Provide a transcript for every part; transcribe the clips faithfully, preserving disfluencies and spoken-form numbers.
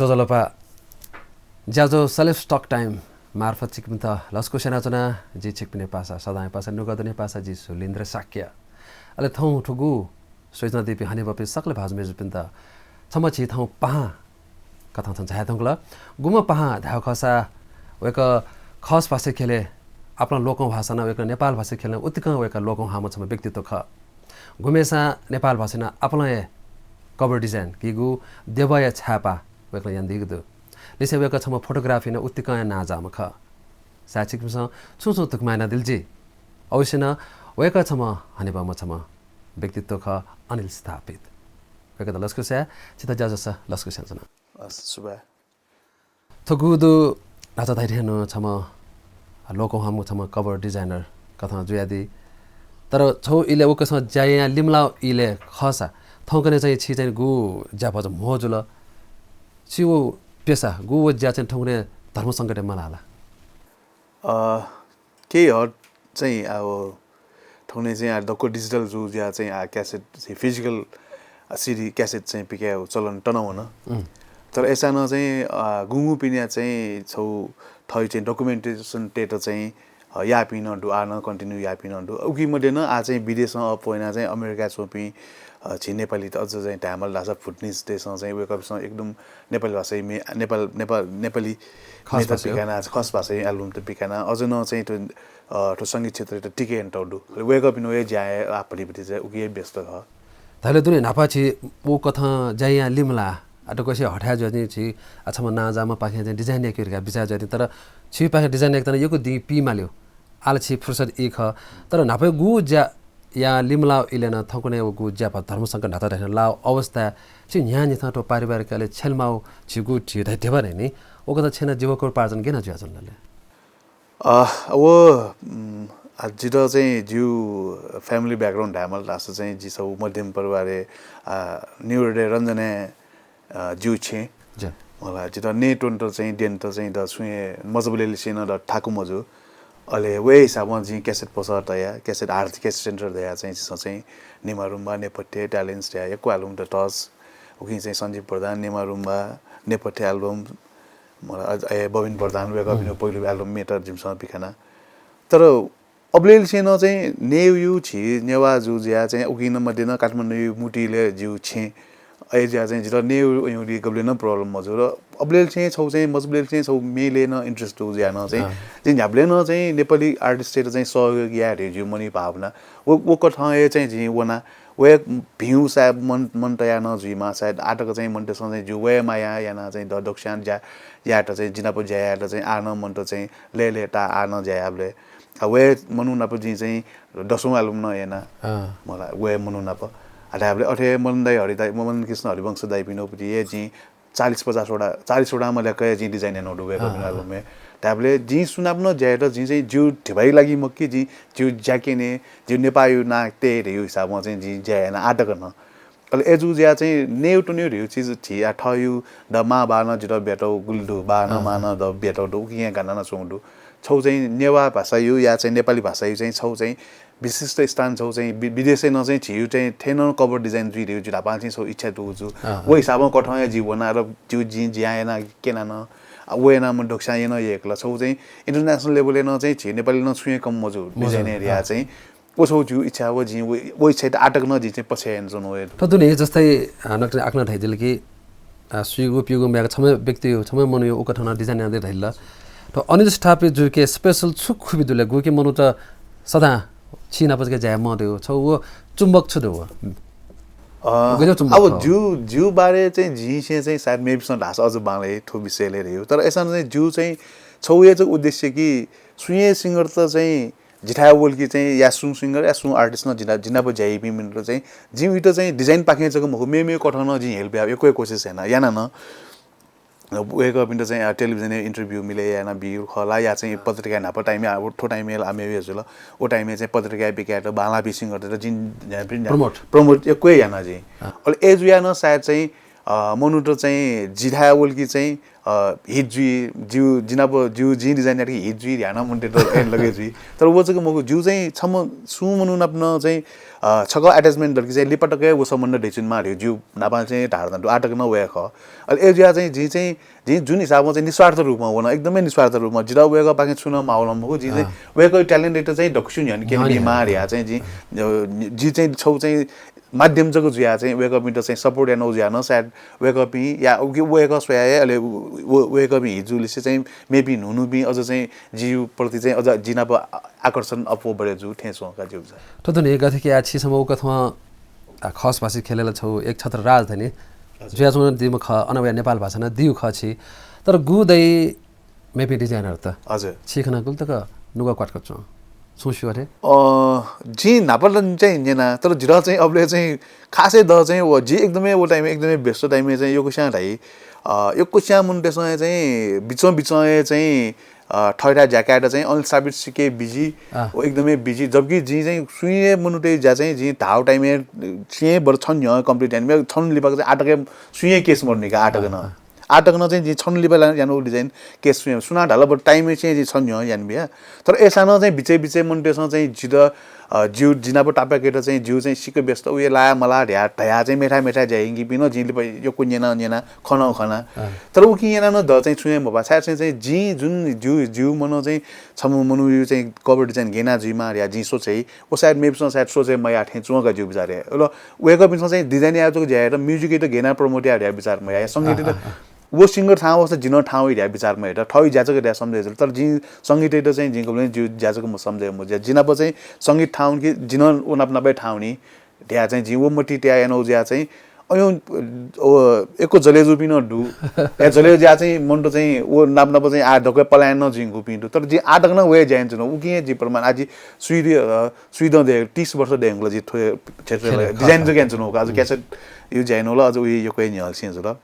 ज्वजलपा। ज्याझ्वः Celebs Talk Time मार्फत छिकपिन्त लसकुस यानाच्वना। जि छिकपिनि पासा सदांया पासा नुगः दुने पासा जि सुलिन्द्र शाक्य। अले थौं थुगु स्वयाच्वनादीपिं हनेबहःपिं सकल भाजु मय्जुपिन्त छम्ह झी थौं पाहां कथं थन झाये धुंकल। गुम्ह पाहां धायेगु खःसा वय्कः खस भाषाय् ख्यलय् आपालं लोकंह्वाःसां नं वय्कलं नेपाल भाषाय् ख्यलय् नं उत्तिकं वय्कः लोकंह्वाःम्ह छम्ह व्यक्तित्व खः। गुम्हेसां नेपाल भाषाय् नं आपालं हे cover design, गीगु देवःया छाय्पाः वय्कलं यानादीगु दु। लिसें वय्कः छम्ह photography नं उत्तिकं हे नांजाःम्ह खः। सायद छिकपिन्सं छुं छुं धुकमा यानादिल जुइ। अवश्य नं वय्कः छम्ह हनेबहःम्ह छम्ह व्यक्तित्व खः, अनिल स्थापित। वय्कःयात लसकुस याये, छित ज्याझ्वलय् लसकुस यानाच्वना। हस्, सुभाय्। थुगु दु न्हाचः धयाथें नं छम्ह लोकंह्वाःम्ह छम्ह cover designer कथं जुयादी। तर छगू इलय् वय्कःयासं ज्या यानाः लिमलाःगु इलय् खःसा थौंकन्हय् चाहिँ छि चाहिँ गु ज्याभचा म्हो जुल? छि व पेसा, गु व ज्या चाहिँ थौंकन्हय् धर्मसंकटय् मलाः ला? अ, केही हद चाहिँ अब थौंकन्हय् चाहिँ आ दक्व digital जुया चाहिँ आ cassette चाहिँ physical, अ, CD cassette चाहिँ पिकायेगु चलन तनावन। उम्। तर अय्सां नं चाहिँ, अ, गुंगुपिनिया चाहिँ छगू थःगु चाहिँ documentation तयेत चाहिँ, अ, याःपिं नं दु, आः नं continue याःपिं नं दु। उकी मध्ये नं आः चाहिँ विदेशं अप्वः यानाः चाहिँ अमेरिकाय् च्वंपिं, अ, झी नेपालीत अझ चाहिँ धायेमाल धाःसा भुटनिजतय्सं चाहिँ वय्कःपिन्सं एकदम नेपाली भाषाय् मे-, नेपाल, नेपाल, नेपाली खस method भाषाय् पिकाना, खस भाषाय् album त पिकाना, अझ नं चाहिँ थ्व, अ, थ्व संगीत क्षेत्रय् त टिके यानातःगु दु। अले वय्कःपिनिगु हे ज्या हे आः भतिभति चाहिँ उकी हे व्यस्त खः। धायेगु दु नि, न्हापा छि व कथं ज्या यानाः लिमलाः, आ, दक्वसिया हथाय् जुयाः चाहिँ छि, आ, छम्ह नांजाःम्हपाखें चाहिँ design याकेगु धकाः बिचाः जुयादी, तर छिपाखें design याकेत नं यक्व दिं पीमालीगु। आः ला छि फुर्सद ई खः, तर न्हापा गु ज्या यानाः लिमलाःगु इलय् नं थौंकन्हय् व गु ज्याभचा धर्मसंकट न्हाचः धयाथें लाःगु अवस्थाय् छि न्हियान्हिथं थ्व पारिवारिक इलय् छ्यलेमाःगु झीगु झी धइ ध्यबा नं नि, व कथं छ्यनाः जीविकोपार्जन गय् यानाः जुयाच्वन ले? अ, व, उम्, आ, जितः चाहिँ जिगु family background धायेमाल धाःसा चाहिँ जि छगू मध्यम परिवारय्, आ, निगू हृदय रञ्जनय्, अ, जिगु छेँ। ज्यू। मला जितः नयेत्वनेत चाहिँ द्यनेत चाहिँ द छुं हे मजबुलिलिसें नं द थाकु मजू। अले व हे हिसाबं जिं cassette पसः तयाः, cassette आरती cassette center धयाः चाहिँ झीसं चाहिँ नेमा रुम्बा, नेपथ्य, talents धयाः यक्व album द touch। उकिं चाहिँ सञ्जीव प्रधान, नेमा रुम्बा, नेपथ्य album, मला अझ, ए, बबिन प्रधान वय्कःपिनिगु उम्। पहिलो album मेटर जिमिसं पिकाना। तर अबलय्लिसें नं चाहिँ नयेगु झी नेवाः जु जुयाः चाहिँ उकिं नं मध्ये नं काठमाडौँया मुटु इलय् जिगु छेँ। अय् जुयाः चाहिँ जितः नयेगु गबलें नं problem मजू। र अबलय्लिसें छगू चाहिँ मजबुलिलिसें छगू म्येलय् नं interest दु जुयाः नं चाहिँ अँ। जिं न्ह्याबलें नं चाहिँ नेपाली artistतय्त चाहिँ सहयोग याये धइगु जिगु मनय् भावना। व, व कथं हे चाहिँ जिं वना। वया भिंगु सायद मन, मन तयाः नं जुइमाः, सायद आः तक चाहिँ मनूतय्सं चाहिँ जिगु वया माया यानाः चाहिँ द दक्वस्यां ज्या यायेत चाहिँ जि नाप ज्या यायेत चाहिँ आः नं मनूत चाहिँ लय्‌लय्‌ताः आः नं ज्या यायेबलय् आ, वया मनू नाप जिं चाहिँ दसौं album नं याना। अँ। मला, वया मनू नाप। आ, धायेबलय् अथे मदन दाइ हरि दाइ, मदन कृष्ण हरिवंश दाइपिनिगु पति हे जिं चालिस पचास वटा, चालिस वटा मल्याक हे जिं design यानागु दु वय्कःपिनि अँ, अँ। albumय्। धायेबलय् जिं सुनाप नं ज्या यात, जिं चाहिँ जिगु धिबाया लागि मखु कि, जिं जिगु ज्या क्यने, जिगु नेपाःया नां तये धइगु हिसाबं चाहिँ जिं ज्या याना आः तक नं। अले अय् जु जुयाः चाहिँ नयेगु त्वनेगु धइगु चिज झी आ थःगु द मां बाः नं जितः ब्यातःगु गुलि दु, बाः नं अँ। मां नं द ब्यातःगु दु, उकिं हे गाना नं च्वंगु दु। छगू चाहिँ नेवाः भाषाया या चाहिँ नेपाली भाषाया चाहिँ छगू चाहिँ विशिष्ट स्थान छगू चाहिँ वि-, विदेशय् नं चाहिँ झीगु चाहिँ थें नं cover design जुइ धइगु जि न्हापां चाहिँ छगू इच्छा दुगु जु। अँ। व हिसाबं कथं हे जि वना र जिगु जिं ज्या याना क्यना नं, आ, व यानाः मन दक्वस्यां याना यय्‌कल। छगू चाहिँ international levelय् नं चाहिँ झी नेपाली नं छुं हे कम मजू, मजू, design area अँ। चाहिँ व छगू जिगु इच्छा व जिं व, व इच्छायात आः तक नं जिं चाहिँ पछ्याः यानाच्वना वया दु। थ्व दुने जस्तै, अ, नकतिनि आखनं धयादिल कि, अ, सुइगु पिउगु मयाक छम्ह व्यक्ति, छम्ह मनूया उकथं नं design यानादी धयादिल। थ्व अनिल स्थापित जुइके special छु खुबी दु ले, गुकी मनूत सदां छि नाप जक ज्या याये मं दु, छगू व चुम्बक छु दु व? अ, व गज्याःगु चुम्बक अब खः? जिगु, जिगु बारे चाहिँ जिंसे चाहिँ सायद मेपिसं धाःसा अझ बांलाइ थ्व विषयलय् धइगु। तर अय्सां चाहिँ जिगु चाहिँ छगू हे जक उद्देश्य कि सुं हे singerत चाहिँ जिथाय् वल कि चाहिँ या सुं singer या सुं artist नं जिना-, जि नाप ज्या याइपिं मनूत चाहिँ जिं उइत चाहिँ design पाखें जक मखु, मेमेगु कथं नं जिं help याये यक्व हे कोसिस याना, याना नं। वय्कःपिन्त चाहिँ, आ, televisionय् interview मिले याना बिउ खला या चाहिँ पत्रिकाय् न्हापा timeय्, आ, थ्व timeय् ला आः मेगु जुल। व timeय् चाहिँ पत्रिकाय् बिकायेत बांलाःपिं singerतय्त जिं, जिं promote। Promote यक्व हे याना जिं। अँ। अले अय् जुयाः नं सायद चाहिँ, अ, मनूत चाहिँ जिथाय् वल कि चाहिँ, अ, अ, hit जुइ, जिउ, जिनाप, जिउ, जिं design यात कि hit जुइ ध्यान मनूतय्त लगे जुइ। तर व जक मखु, जिउ चाहिँ छम्ह सुं मनू नाप नं चाहिँ, अ, छकः attachment दल कि चाहिँ लिपा तक हे व सम्बन्ध दइच्वनेमाः धइगु जिउ नाप चाहिँ धारणा दु, आः तक नं वया खः। अले अय् जुया चाहिँ जिं चाहिँ, जिं जुन हिसाबं चाहिँ निस्वार्थ रूपमा वन, एकदमै निस्वार्थ रूपमा, जितः वय्कःपाखें छुं नं माःगु ला मखु, जिं चाहिँ वय्कःया talent-यात चाहिँ दक्वसिबें न्ह्यःने क्यनेमाः धया चाहिँ जिं, अ, जिं चाहिँ छगू चाहिँ माध्यम जक जुया चाहिँ वय्कःपिन्त चाहिँ support यानागु जुया नं सायद वय्कःपिं या उकी वय्कः स्वया हे अले व-, व-, वय्कःपिं hit जूलिसे चाहिँ मेपिं न्हून्हूपिं अझ चाहिँ जिउ प्रति चाहिँ अझ जिनाप आ-, आकर्षण अप्वः बढे जू थें च्वं का जिउ। थ्व दुने गथे कि आः छिसं उकथं, आ, खस भाषी ख्यलय् ला छगू एक छत्र राजधानी जुयाच्वनादीम्ह खः, अन वया नेपाल भाषा नं दीगु खः छि। तर गु दइ मेपिं designer-त। हजुर। छि खनागु ला तक नुगः क्वातुक च्वं। छुं स्यू अथे? अ, जिं न्हापा ला चाहिँ न्यना, तर जितः चाहिँ अबलय् चाहिँ खासै द चाहिँ व जि एकदमै व time-य् एकदमै व्यस्त time-य् चाहिँ यक्वस्यां धाइ, अ, यक्वस्यां मनूतय्सं चाहिँ बिचं बिचं हे चाहिँ, अ, थःथाय् ज्या कायेत चाहिँ अन साबित सिके busy, अँ। व एकदमै busy। जबकि जिं चाहिँ सुं हे मनूतय् ज्या चाहिँ जिं धाःगु time-य् छेँ बरु छन्हु न्ह्यः complete यानाबिया, छन्हु लिपा चाहिँ आः तक हे सुं हे case मदुनि का आः तक नं। अँ, अँ। आः तक नं चाहिँ जिं छन्हु लिपा ला-, यानागु design case सुं हे, सुनां धाल बरु time-य् चाहिँ जिं छन्हु न्ह्यः यानाबिया। तर अय्सां नं चाहिँ बिचय् बिचय् मनूतय्सं चाहिँ जितः, अ, जिउ, जिनाप तापाकेत चाहिँ जिउ चाहिँ सिक्क व्यस्त, उहे लाः मलाः धया, धया चाहिँ मेथाय् मेथाय् ज्या यंकीपिं नं जिं लिपा यक्व न्यना, न्यना, खँ नं खना। अँ। तर उकिं यानाः नं द चाहिँ छुं हे मपाः। छाय् चाहिँ, चाहिँ जिं जुन जिउ, जिउ मनं चाहिँ छम्ह मनूया चाहिँ cover design गय् याना जुइमाः धया जिं सोचे, व सायद मेपिसं सायद सोचे मयाः थें च्वं का जिउ बिचारय्। अले वय्कःपिन्सं चाहिँ design याये जक ज्या यात, music-यात गय् याना promote याये धया बिचार मयाः, या संगीत-यात, अँ, अँ, अँ। व singer थाहां वःसा जि नं थाहां वइ धया बिचार मयात, थःगु ज्या जक धया सम्झे जुल। तर जिं संगीत-यात चाहिँ जिं कबलें जिउ ज्या जक मसम्झे मज्या। जिनाप चाहिँ संगीत थाहां वनी कि जि नं व नाप नाप हे थाहां वनी धया चाहिँ जिं व मतिइ तया यानागु जुया चाहिँ अय्, अ, यक्व जले जूपिं नं दु। या जले जुया चाहिँ मनूत चाहिँ व नाप नाप चाहिँ आः दक्व पलायन नं जुइगुपिं दु। तर जिं आः तक नं व हे ज्या यानाच्वना। उकिं हे जि प्रमाण आः जि स्वीदँ, अ, स्वीदँ दये, तीस वर्ष दये धुंकल जि थ्व क्षेत्रय् design जक यानाच्वना। आः जि cassette-या ज्या यानागु ला अझ उहे यक्व हे न्ह्यः सिं जुल।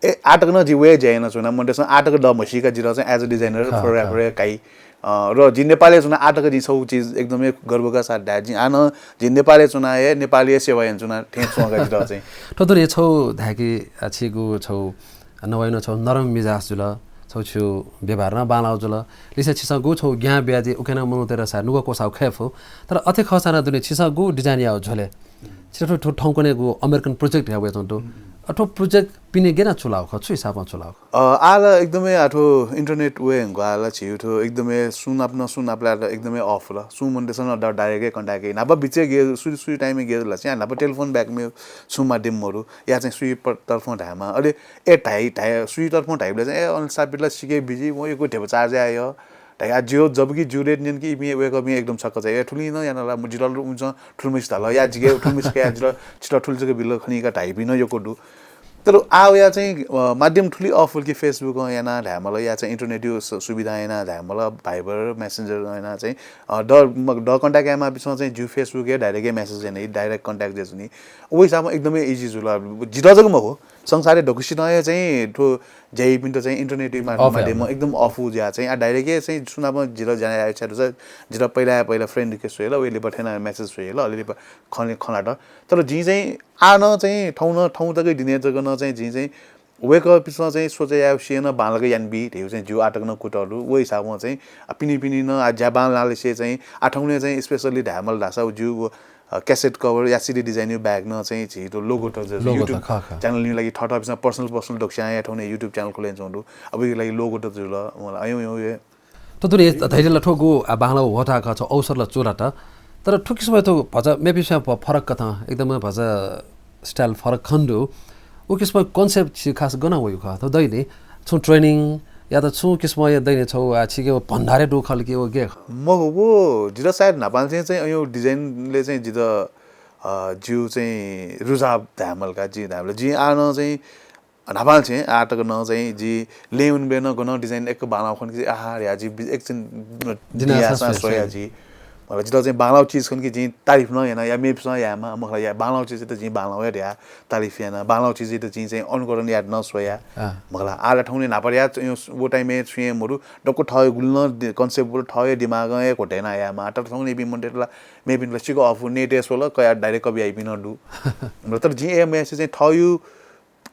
ए, आः तक नं जि व हे ज्या यानाच्वना, मनूतय्सं आः तक द म्हसीका जितः चाहिँ as a designer, खः, photographer खः। काइ। अ, र जि नेपालय् च्वना आः तक जिं छगू चिज एकदमै गर्वका साथ धाये, जिं आः नं जि नेपालय् च्वना हे नेपालया सेवा यानाच्वना थें च्वं का जितः चाहिँ। थ्व दुने छगू धाय्कि, अ, छिगु छगू नवाइनं छगू नरम मिजास जुल, छगू छु व्यवहार नं बांलाःगु जुल। लिसे छिसं गु छगू ज्ञान बियादी उकेनं मनूतय्त सायद नुगः क्वसाःगु खये फु। तर अथे खःसा नं दुने छिसं गु design याःगु झ्वलय् छितः थ्व, थ्व थौंकन्हय् गु American project हे वयाच्वंगु दु। अ, थ्व project पिने गय् याना चूलाःगु खः, छु हिसाबं चूलाःगु खः? अ, आः ला एकदमै आः थ्व internet वये धुंकाः ला झीगु थ्व एकदमै सुं नाप नं सुं नापलायेत एकदमै off ल। सुं मनूतय्सं नं direct हे contact याइ। न्हापा बिचय् गय्, सुरु सुरु time-य् गय् जुल ला चाहिँ न्हापा telephone back मेगु छुं माध्यम मरु। या चाहिँ सुइ प-, तरफं धायेमाः। अले ए धाइ, धाइ, सुइ तरफं धाइबलय् चाहिँ ए अन साबित ला सिके busy, वं यक्व ध्यबा charge याये हँ। धाइ, आ, जिउ जबकि जिउ rate न्यन कि इपिं वय्कःपिं एकदम छक्क चाहिँ, ए, थुलि नं याना ला, जितः ला उमिसं थुलि म्हसी धाल, या जिके थुलि म्हसी कया, जितः, जितः थुलि जक बिल खनी का धाइपिं नं यक्व दु। तर आः वया चाहिँ, अ, माध्यम थुलि off ल कि Facebook याना धायेमाल, या चाहिँ internet-या सु-, सुविधा याना धायेमाल, Viber, Messenger याना चाहिँ, अ, द, म, द contact यायेमाःपिसं चाहिँ जिउ Facebook-य् direct हे message याना, direct contact जुयाच्वनी। व हिसाबं एकदमै easy जुल। जितः जक मखु, संसारय् दक्वसितं हे चाहिँ थ्व ज्या याइपिन्त चाहिँ internet-या मा-, off माध्यमं याःगु। एकदम off जुया चाहिँ, आ, direct हे चाहिँ सुनापं जितः ज्या याये इच्छा दुसा, जितः पहिला, पहिला friend request स्वये ल, वय् लिपा थें नं message स्वये ल, अले लिपा खँ, खँ ल्हात। तर जिं चाहिँ आः नं चाहिँ थौं नं, थौं तक दिने जक नं चाहिँ जिं चाहिँ वय्कःपिसं चाहिँ सोचे याये सिए नं बांलाक यानाबी धइगु चाहिँ जिउ आः तक नं कुतः दु। व हिसाबं चाहिँ, आ, पिने पिने नं, आ, ज्या बांलालिसे चाहिँ, आ, थौंकन्हय् चाहिँ specially धायेमाल धाःसा व जिउ व अ, cassette cover या CD design-या bag नं चाहिँ झीगु logo त, logo त, YouTube खः, खः। Channel-या लागि थःथःपिसं personal, personal दक्वस्यां या थौंकन्हय् YouTube channel खुले च्वंगु दु। अब यो लागि logo त जुल, मला, अय्, अय्, अय्। त दुने धैर्य ला थ्व गु, आ, बांलाःगु ह्वःताः खः, छगू अवसर ला चूलात। तर थुकिसिमं थ्व भचा मेपिसिया प-, फरक कथं, एकदमै भचा style फरक खने दु। उ किसिमं concept छि खास गनं वइगु खः? थ्व दइ नि, छुं training या त छुं किसिमं या दइ नि, छगू, आ, छिके व भण्डार हे दु खल कि व गय् खः? मखु, व जितः सायद न्हापांनिसें चाहिँ अय् design-लय् चाहिँ जितः अ, जिउ चाहिँ रुझाव धायेमाल का, जिं धायेमाल। जिं आः नं चाहिँ न्हापांनिसें आः तक नं चाहिँ जि लँय् वनीबलय् नं गनं design एक बांलाःगु खन कि, आहा, या जि बि-, एकछिन जिं नं बियासां आसां स्वया स्वया। जि। मतलब, जितः चाहिँ बांलाःगु चिज खन कि जिं तारिफ नं याना, या मेपिसं यायेमाः, मखु ला, या बांलाःगु चिजयात जिं बांलाःगु हे धया तारिफ याना, बांलाःगु चिजयात जिं चाहिँ अनुकरण यायेत नं स्वया। अँ। मखु ला, आः ला थौंकन्हय् न्हापा या, यो, वो time-य् छुं हे मरु, दक्व थः हे गुलि नं दि-, concept गुलि थः हे दिमागं हे क्वतय् याना यायेमाः। तर थौंकन्हय् इपिं मनूतय्त ला मेपिन्त ला सिक्क अःपु, net-य् स्वल, कयाः direct कपि याइपिं नं दु। तर जिं अय् मयासें चाहिँ थःगु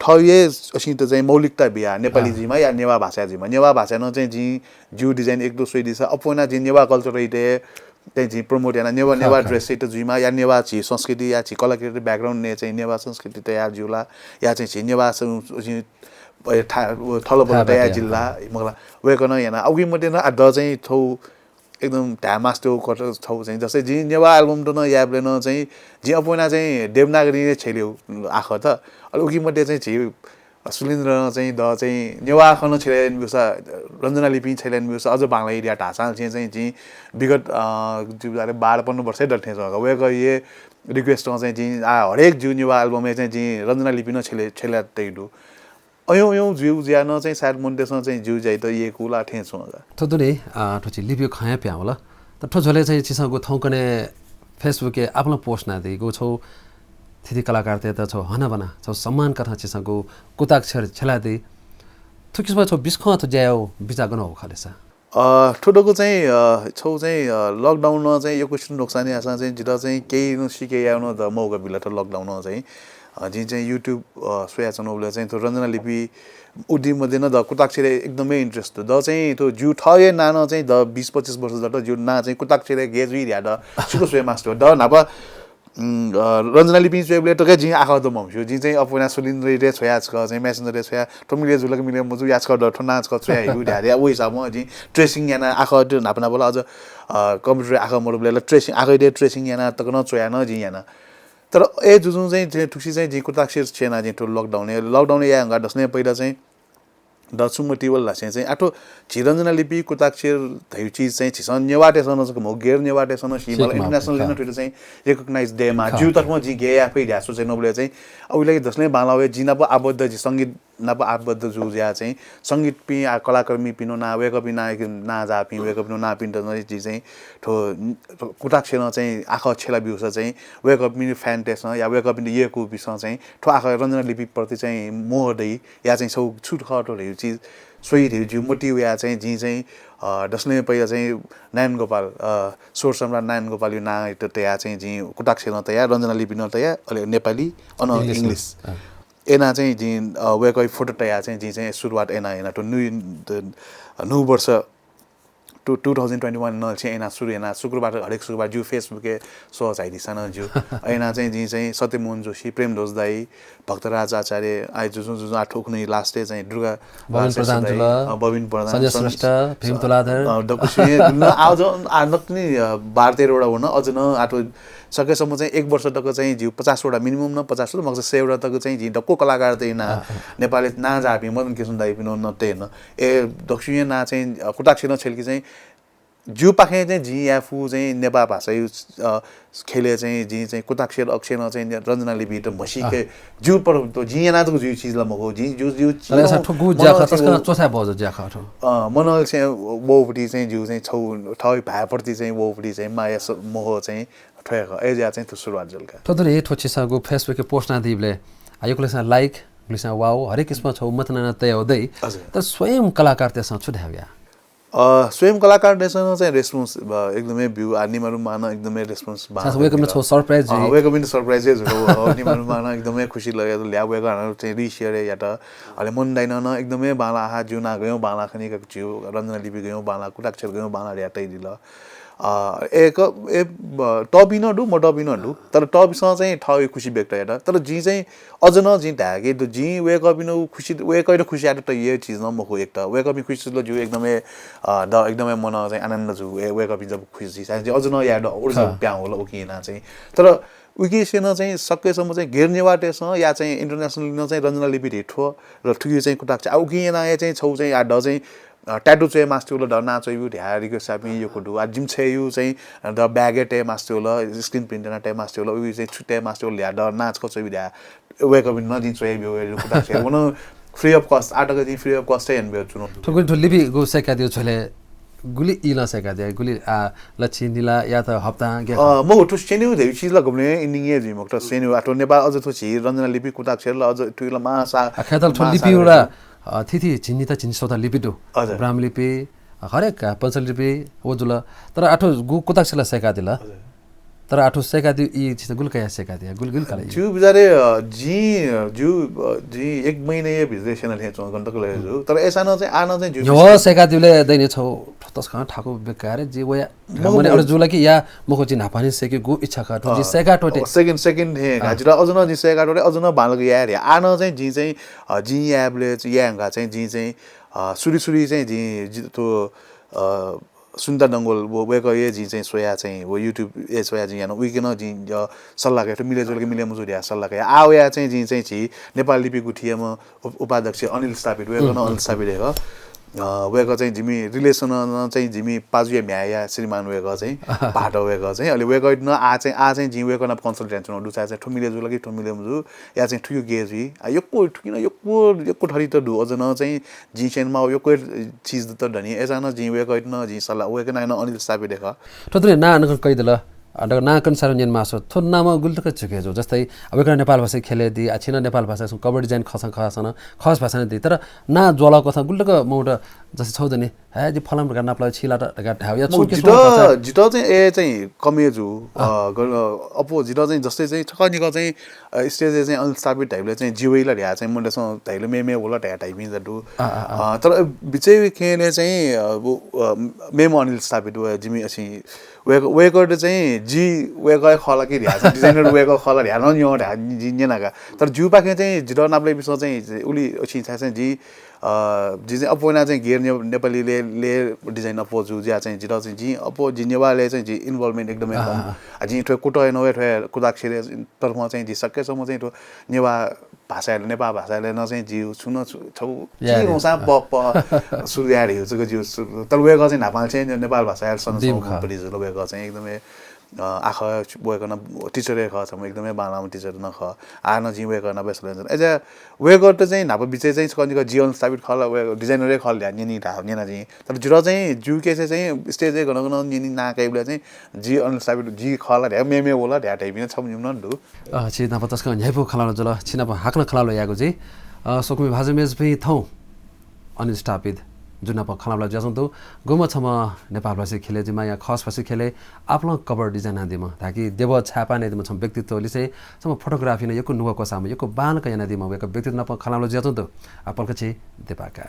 थःगु हे असिं त चाहिँ मौलिकता बिया, नेपाली जुइमा या नेवाः भाषा जुइमा। नेवाः भाषा नं चाहिँ जिं ज्यू design एक दो स्वइदिसा, अप्वः याना जिं नेवाः culture-यात चाहिँ जिं promote याना, नेवाः, नेवाः dress-यात जुइमा, या नेवाः झी संस्कृति, या झी कलाकृति background-य् चाहिँ नेवाः संस्कृति तयार जुइला, या चाहिँ झी नेवाः सं-, असिं, अ, था-, व थलबल तयार जुइला, मखुला, वय्कलं याना। उकी मध्ये नं आ द चाहिँ थ्व एकदम धाये मास्ति वःगु कथं थ्व चाहिँ, जस्तै जिं नेवाः album दु नं यायेबलय् नं चाहिँ जिं अप्वः याना चाहिँ देवनागरीं छ्यलेगु आखः त। अले उकी मध्ये चाहिँ झी सुलिन्द्रं चाहिँ द चाहिँ नेवाः आखः नं छ्यले यानाब्यूसा, रञ्जना लिपिं छ्यले यानाब्यूसा अझ बांलाइ धया धाःसां चाहिँ, चाहिँ जिं विगत, अ, बाह्र पन्ध्र वर्ष दत थें च्वं का। वय्कःया request-ं चाहिँ जिं आ हरेक ज्यू नेवाः album-य् चाहिँ जिं रञ्जना लिपिं नं छ्यले, छ्यले तइ दु। अय्‌नं अय्‌नं ज्यू जुयाः नं चाहिँ सायद मनूतय्‌सं चाहिँ ज्यू जुयात यय्‌कू ला थें च्वं का। थ्व दुने, अ, थ्व छि लिपिया खँय् पिहां वल। तर थ्व झ्वलय् चाहिँ छिसं गु थौंकन्हय् Facebook-य् आपालं post यानादीगु छौ थीथी कलाकारतय्‌त छौ हनाबना, छौ सम्मान कथं छिसं गु कुताक्षर छ्यलादी। थुकिसिमं छौ बिस्कं थ्व ज्याय् बिचाः गन हो खलेसा? अ, थ्व दक्व चाहिँ, अ, छौ चाहिँ, अ, lockdown-नं चाहिँ यक्वसित नोक्सान याःसां चाहिँ जितः चाहिँ केही नं सिके यायेगु नं द मौका बिल थ्व lockdown-नं चाहिँ। अ, जिं चाहिँ YouTube, अ, स्वयाच्वनाबलय् चाहिँ थ्व रञ्जना लिपि उदी मध्ये नं द कुताक्षरय् एकदमै interest दु। द चाहिँ थ्व ज्यू थःगु हे नां नं चाहिँ द बीस पच्चिस वर्ष दत ज्यू नां चाहिँ कुताक्षरय् गय् जुइ धया द सिक्क स्वये मास्ति वः। द न्हापा, उम्, अ, रञ्जना लिपिं च्वयेबलय् तक जिं आखः दु मम्हस्यू। जिं चाहिँ अप्वः याना सुलिन्द्रयात छ्वया छकः चाहिँ Messenger-य् छ्वया, थ्व मिले जुल का मिले मजू या छकः द, थ्व नां छकः च्वया हइगु धया धया वइसा म जिं tracing याना आखः दु न्हापा न्हापा ला अझ, अ, computer-य् आखः मदुबलय् ला tracing, आखःयात tracing याना तक नं च्वया नं जिं याना। तर अय् जुजुं चाहिँ, चाहिँ थुकि चाहिँ जिं कुताक्षर छ्यना जिं थ्व lockdown-य्, lockdown-य् याये धुंकाः दसने पहिला चाहिँ द छु मतिइ वल धाःसा चाहिँ आः थ्व झी रञ्जना लिपि कुताक्षर धइगु चिज चाहिँ झीसं नेवाःतय्‌सं नं जक मखु, गैर नेवाःतय्‌सं नं सीमाल, international-य् नं थुइत चाहिँ recognize दयेमाः। ज्यू तर्फं जिं गय् याये फइ धया सोचे नं बलय् चाहिँ अबलय् दसने बांलाः वये जिं नाप आबद्ध, जि संगीत नाप आबद्ध जू जुया चाहिँ संगीतपिं आ कलाकर्मीपिं नं नां, वय्कःपिं नां, नां जाःपिं वय्कःपिं नांपिन्त नं जिं चाहिँ थ्व कुताक्षरं चाहिँ आखः छ्यला ब्यूसा चाहिँ वय्कःपिनि fan-तय्‌सं या वय्कःपिन्त यय्कूपिन्सं चाहिँ थ्व आखः रञ्जना लिपिप्रति चाहिँ मोह दइ या चाहिँ छौ छु खः थ्व धइगु चिज स्वइ धइगु ज्यू मतिइ वया चाहिँ जिं चाहिँ, अ, दसने पहिला चाहिँ नारायण गोपाल, अ, स्वर सम्राट नारायण गोपालया नां त तया चाहिँ जिं कुताक्षर नं तया, रञ्जना लिपि नं तया, अले नेपाली, अन English। याना चाहिँ जिं, अ, वय्कःया photo तया चाहिँ जिं चाहिँ सुरुवात याना, याना थ्व न्हू, न्हू वर्ष two, two thousand twenty one नं चाहिँ याना सुरु याना शुक्रबार, हरेक शुक्रबार ज्यू Facebook-य् सह झाइदिसा नं ज्यू। अय्‌नं चाहिँ जिं चाहिँ सत्यमोहन जोशी, प्रेमध्वज दाइ, भक्तराज आचार्य, आइ जुजुं जुजुं आः थुकुन्हु last-य् चाहिँ दुर्गा, बबिन प्रधान जुल, अ, बबिन प्रधान, सञ्जय श्रेष्ठ, भीम तुलाधर। अ, दक्व सुने, न, आः ज, आः नकतिनि, अ, बाह्र तेह्र वटा वन, अझ नं आः थ्व सकेसम्म चाहिँ एक वर्ष तक चाहिँ ज्यू पचास वटा, minimum नं पचास वटा, मखुसा सय वटा तक चाहिँ जिं दक्व कलाकारतय् नां, नेपालय् नां जाःपिं मदन केशुन दाइपिं नं तय् न। ए, दक्व सुने नां चाहिँ, अ, कुताक्षर नं छ्यलकि चाहिँ ज्यूपाखें चाहिँ जिं याये फु चाहिँ नेपाल भाषाया, अ, ख्यलय् चाहिँ जिं चाहिँ कुताक्षर अक्षर नं चाहिँ रञ्जना लिपित म्हसीके ज्यू पर जिं याना जक जुइगु चिज ला मखु, जिं ज्यू, ज्यू तर याःसा थुगु ज्याखः तसकं च्वछाये बहःजू ज्याखः थ्व। अ, मनल चाहिँ वःपति चाहिँ ज्यू चाहिँ छौ, थःगु भाय्‌प्रति चाहिँ वःपति चाहिँ माया स-, मोह चाहिँ थ्व हे खः। अय्‌जुया चाहिँ थ्व सुरुवात जुल का। थ्व दुने थ्व छिसं गु Facebook-य् post यानादीबलय्, आ, यक्वलय्‌सां like, गुलिसां wow, हरेक किसिमं छौ मतनाना तयाव दइ। हजुर। तर स्वयं कलाकारतय्‌सं छु धायेवया? अ, स्वयं कलाकारतय्‌सं चाहिँ response, अ, एकदमै ब्यू, आ, निमारुमां नं एकदमै response बांलाः। वय्‌कःपिन्त छौ surprise जुइ। अ, वय्‌कःपिन्त surprise हे जुल। अ, निमारुमां नं एकदमै खुसी लगे, ल्या वय्‌कलं चाहिँ reshare यात। अले मन दाइनं नं एकदमै बांलाः, आहा, ज्यू नां गय् बांलाः खनी का, ज्यू रञ्जना लिपि गय् बांलाः, कुताक्षर गय् बांलाः धया तयादिल। अ, एक, ए, ब-, तःपिं नं दु, मतःपिं नं दु। तर तःपिन्सं चाहिँ थःगु खुसी व्यक्त यात। तर जिं चाहिँ अझ नं जिं धायेके दु, जिं वय्‌कःपिनिगु खुसी, वय्‌कःयात खुसी यायेत तयागु चिज नं मखु एक त। वय्‌कःपिं खुसी जुल ज्यू एकदमै, अ, द एकदमै मनं चाहिँ आनन्द जू, ए, वय्‌कःपिं जब खुसी जुइ, चाहिँ अझ नं याये दु, ऊर्जा प्याहां वल उकिं याना चाहिँ। तर उकिसे नं चाहिँ सकेसम्म चाहिँ गैर नेवाःतय्‌सं या चाहिँ international नं चाहिँ रञ्जना लिपि धइगु थ्व र थुकी चाहिँ कुताक्षर, आ, उकिं याना हे चाहिँ छौ चाहिँ या द चाहिँ अ, tattoo च्वये मास्ति वल, द नां च्वयेब्यु धया request याःपिं यक्व दु। आ, जिमि छय्‌यु चाहिँ, अ, द bag-य् तये मास्ति वल, screen print याना तये मास्ति वल, उकी चाहिँ छु तये मास्ति वल धया द नां छकः च्वयेब्यु धया वय्‌कःपिन्त नं जिं च्वयाब्यु, वय्‌कःपिन्त free of cost, आः तक जिं free of cost हे यानाब्यु च्वनु। थुकिं थ्व लिपिगु सय्‌कादिउ झ्वलय् गुलि इलं सय्‌कादिया, गुलि, आ, लछि निला या त हप्तां ग्याखः? अ, मखु, थ्व स्यनेगु धइगु चिज ला गुबलें ending हे जुइ मखुत, स्यनेगु, आ, थ्व नेपाल अझ थ्व झी रञ्जना लिपि कुताक्षर ला अझ थुइला मासा, आ, खय्‌तल थ्व लिपिउ ला अ, थीथी झिंनिता झिंनिसौता लिपि दु। हजुर। ब्राह्मलिपि, अ, हरेक, अ, पञ्चलिपि व जुल। तर आः थ्व गु कुताक्षर ला सय्‌कादिल। हजुर। तर आः थ्व सय्‌कादीगु ई छिं गुलि कयाः सय्‌कादी, गुलि, गुलि काल ई? ज्यू बिचारे, अ, जिं, अ, ज्यू, अ, जिं एक महिना हे भित्र स्यना थें च्वं, गन तक लगे जू। तर अय्‌सां नं चाहिँ, आः नं चाहिँ ज्यू न्ह्यवः सय्‌कादीबलय् दइने छौ तसकं थाकु बेकार, जि वया मखु, मने मखु। अरु जुल कि या मखु, जि न्हापांनिसें सय्‌केगु इच्छा खः, थ्व जि अँ। सय्‌का त्वःते। अ, second, second हे अँ। जितः अझ नं जि सय्‌का त्वःते, अझ नं बांलाक याये धया। आः नं चाहिँ जिं चाहिँ, अ, जिं यायेबलय् चाहिँ याये धुंकाः चाहिँ जिं चाहिँ, अ, सुरु सुरु चाहिँ जिं, जि थ्व, अ, सुनिता डंगोल व, वय्‌कः हे जिं चाहिँ स्वया चाहिँ व YouTube हे स्वया जिं याना, उइके नं जिं, अ, सल्लाह कया, थ्व मिले जुल कि मिले मजू धया सल्लाह कया। आः वया चाहिँ जिं चाहिँ झी नेपाल लिपि गुथियाम्ह उप-, उपाध्यक्ष अनिल स्थापित, वय्‌कः नं अनिल स्थापित हे खः। अ, वय्‌कः चाहिँ जिमि relation नं चाहिँ जिमि पाजुया म्ह्याय्‌या श्रीमान वय्‌कः चाहिँ भाःत वय्‌कः चाहिँ। अले वय्‌कः नं आः चाहिँ, आः चाहिँ जिं वय्‌कः नाप consult यानाच्वना दुसा चाहिँ थ्व मिले जुल कि थ्व मिले मजू या चाहिँ थुयु गे जुइ। आ, यक्व थुकिं नं यक्व, यक्व थरी त दु। अझ नं चाहिँ जिं स्यनेमाःगु यक्व चिज त दनि। अय्‌सां नं जिं वय्‌कःयात नं जिं सल्लाह, वय्‌कः नां नं अनिल स्थापित हे खः। थ्व तुं नां नं कयादिल। अ, दक्व नां कने सारं न्यनेमाःसा थ्व नामं गुलि तक झुके जू। जस्तै, अ, वय्‌कलं नेपाल भाषाय् ख्यलय् दी, आ, छिं नं नेपाल भाषाय् छुं cover design खःसां खःसां नं खस भाषां नं दी। तर नां ज्वःलाःगु कथं गुलि तक मनूत जस्तै छौ दनि, हे, जि फलाना धकाः नापलाः छिलात धकाः धायेगु या मखु, छुं के जितः, छुं भाषा? जितः चाहिँ ए चाहिँ कम हे जू। अँ। अ, ग-, अ, अप्वः जितः चाहिँ जस्तै चाहिँ छकः निकः चाहिँ, अ, stage-य् चाहिँ अनिल स्थापित धाइबलय् चाहिँ जि वइ ला धया चाहिँ मनूतय्‌सं धाइबलय् मेमेगु ला धया धाइपिं जक दु। अँ, अँ, अँ। अ, तर बिचय् खँय् चाहिँ, अ, व, अ, मेम्ह अनिल स्थापित व जिमि अछि वय्‌कः, वय्‌कःयात चाहिँ जि वय्‌कः हे खः ला कि धया चाहिँ, designer वय्‌कः खः ला धया नं न्यं धया जि न्यना का। तर जिगुपाखें चाहिँ जितः नापलाइपिन्सं चाहिँ उलि अछि छाय् चाहिँ जि, अ, जि चाहिँ अप्वः याना चाहिँ गैर ने-, नेपालीलय्, लय् design अप्वः जू जुया चाहिँ जितः चाहिँ जि अप्वः जि नेवाःलय् चाहिँ जि involvement एकदमै अँ, कम। अँ, अँ। आ, जिं थ्व कुतः याना वये, थ्व कुताक्षरया तर्फं चाहिँ जि सकलेसम्म चाहिँ थ्व नेवाः भाषाय्, नेपाल भाषाय् नं चाहिँ जिगु छुं नं छु-, छौ या, चिं या। हुंसां प-, प-, सुरु याये धइगु जक जिगु सुरु। तर वय्‌कः चाहिँ न्हापांनिसें नेपाल भाषायात सनाच्वंगु दिम खः। company जुल। वय्‌कः चाहिँ एकदमै, अ, आखः वय्‌कः नं teacher हे खः, छम्ह एकदमै बांलाःम्ह teacher नं खः। आः नं जिं वय्‌कः नाप हे सल्लाह याना। अय्‌सा वय्‌कःयात चाहिँ न्हापा बिचय् चाहिँ छकः निकः जि अनिल स्थापित खः ला, वय्‌कः designer हे खः ला धया न्यनी धा-, न्यना जिं। तर जितः चाहिँ जिगु case-य् चाहिँ stage-य् गन गन न्यनी नां काइबलय् चाहिँ जि अनिल स्थापित जि खः ला धया, मेमेगु ला धया धाइपिं छम्ह निम्ह नं दु। अ, छि नाप तसकं न्ह्याइपुगु खँल्हाबल्हा जुल, छि नाप हाकनं खँल्हाबल्हा यायेगु जुइ। अ, स्वकुमि भाजु मय्‌जुपिं, थौं अनिल स्थापित जु नाप खँल्हाबल्हा जुयाच्वंगु दु, गुम्ह छम्ह नेपाल भाषाय् ख्यलय्, जिमाःया खस भाषाय् ख्यलय् आपालं cover design यानादीम्ह, धाय्‌कि देबः छाय्‌पाः नयादीम्ह छम्ह व्यक्तित्व लिसें छम्ह photography नं यक्व नुगः क्वसाःम्ह, यक्व बांलाक यानादीम्ह वय्‌कः व्यक्तित्व नाप खँल्हाबल्हा जुयाच्वंगु दु। आः पलख छि देपाय्‌का।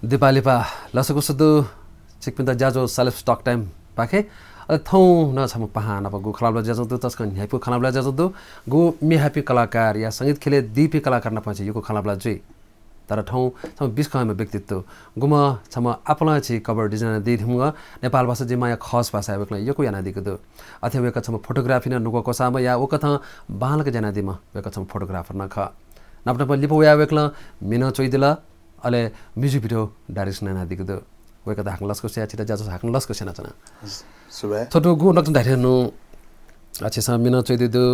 दिपाः लिपा लसकुस दु छिकपिन्त ज्याझ्वः Salafs Talk Time पाखें। अले थौं नं छम्ह पाहां नाप गु खँल्हाबल्हा जुयाच्वंगु दु, तसकं न्ह्याइपुगु खँल्हाबल्हा जुयाच्वंगु दु, गु म्ये हाइपिं कलाकार या संगीत ख्यलय् दीपिं कलाकार नाप नं यक्व खँल्हाबल्हा जुइ। तर थौं छम्ह बिस्कंम्ह व्यक्तित्व, गुम्ह छम्ह आपालं छि cover design यानादी धुंम्ह, नेपाल भाषा जिमाःया खस भाषाय् वय्‌कलं यक्व यानादीगु दु। अथे वय्‌कः छम्ह photography नं नुगः क्वसाःम्ह या वय्‌कथं बांलाक ज्या यानादीम्ह वय्‌कः छम्ह photographer नं खः। नाप नाप लिपा वयाः वय्‌कलं म्ये नं च्वइदिल। अले music video direction यानादीगु दु। वय्‌कःयात हाकनं लसकुस याये, छित ज्याझ्वलय् हाकनं लसकुस यानाच्वना। सुभाय्। थ्व दु गु नकतिनि धाये धुन, अ, छिसं म्ये नं च्वइदी दु,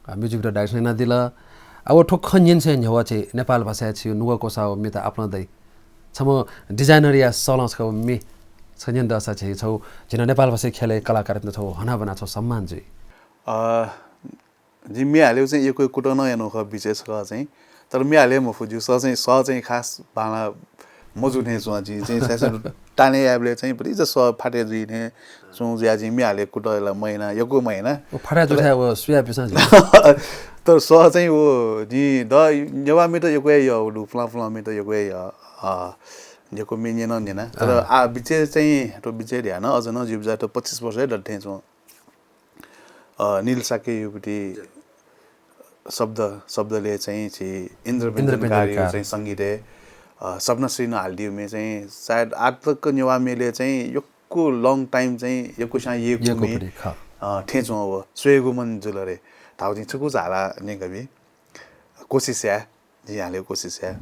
अ, music video direction यानादिल। अ, व थ्व खँ न्यनेसं न्ह्यवः छि नेपाल भाषाय् छिगु नुगः क्वसाःगु म्ये त आपालं दइ। छम्ह designer या सलं छकः व म्ये छकः न्यने दःसा छि छौ, झी नं नेपाल भाषाया ख्यलय् कलाकारपिन्त छौ हनाबना छौ सम्मान जुइ। अ, जिं म्ये हालेगु चाहिँ यक्व कुतः नं यानागु खः बिचय् छकः चाहिँ। तर म्ये हाले मफु ज्यू, सः चाहिँ, सः चाहिँ खास बांलाः मजू थें च्वं। जिं चाहिँ छाय्‌धाःसा ताने यायेबलय् चाहिँ भतिचा सः फाटे जुइ थें च्वं जुयाः जिं म्ये हालेगु कुतः ला मयाना, यक्व मयाना। व फाटे जुइ थाय् व सुया पिसां जुइ। तर सः चाहिँ व जिं द नेवाः म्ये त यक्व हे यः, व दु पुलां पुलां म्ये त यक्व हे यः। अ, यक्व म्ये न्यना न्यना। तर अँ। आ बिचय् चाहिँ, थ्व बिचय् ध्यान अझ नं जिगु बिचाः त पच्चिस वर्ष हे दत थें च्वं। अ, नील शाक्य युपति शब्द, शब्दले चाहिँ छि इन्द्र इन्द्र व्यञ्जनकार व्यञ्जनकार। चाहिँ संगीतय्, अ, सपना श्री नं हालिदिउ म्ये चाहिँ सायद आतक नेवाः म्येले चाहिँ यक्व long time चाहिँ यक्व सां यक्व यक्व म्ये, परि, खः। अ, थें च्वं व स्वयेगु मन जुल रे। धाउ चाहिँ छकू हाला न्यंकबी कोसिस या। जिं हालेगु कोसिस याये।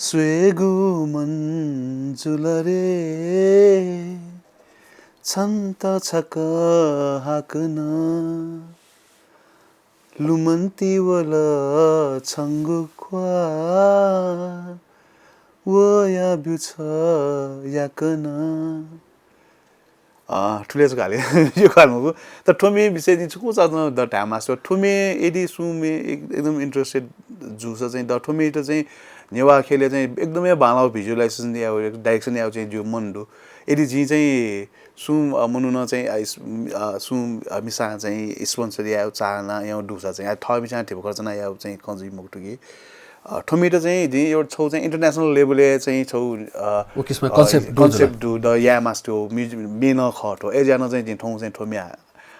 स्वयेगु मन जुल रे, छन्त छकः हाकनं। लुमन्ति वल छंगु ख्वाः, वया ब्यु छ याकनं। अँ, थुलि जक हाले, यो काल मखु। तर थ्व म्ये विषय जिं छकूचा नं द धाये मास्ति वः। थ्व म्ये यदि सुं म्ये एक-, एकदम interested जूसा चाहिँ द थ्व म्ये त चाहिँ नेवाः ख्यलय् चाहिँ एकदमै बांलाःगु visualization यायेगु, direction यायेगु चाहिँ ज्यू मन दु। यदि जिं चाहिँ सुं, अ, मनुखं चाहिँ, अ, इस-, अ, सुं, अ, मिसां चाहिँ sponsor यायेगु चाहना यानादीसा चाहिँ, अ, थः मिसां धिबा खर्च यानाः यायेगु चाहिँ खँ जुइ मखुत कि। अ, थ्व म्ये त चाहिँ जिं एउटा छौ चाहिँ international level-य् चाहिँ छौ, अ, व किसिमं अ, concept दु concept जुल। दु, द याये मास्ति वः, म्ये नं खः थ्व। अय्‌जुयाः नं चाहिँ जिं थौं चाहिँ थ्व म्ये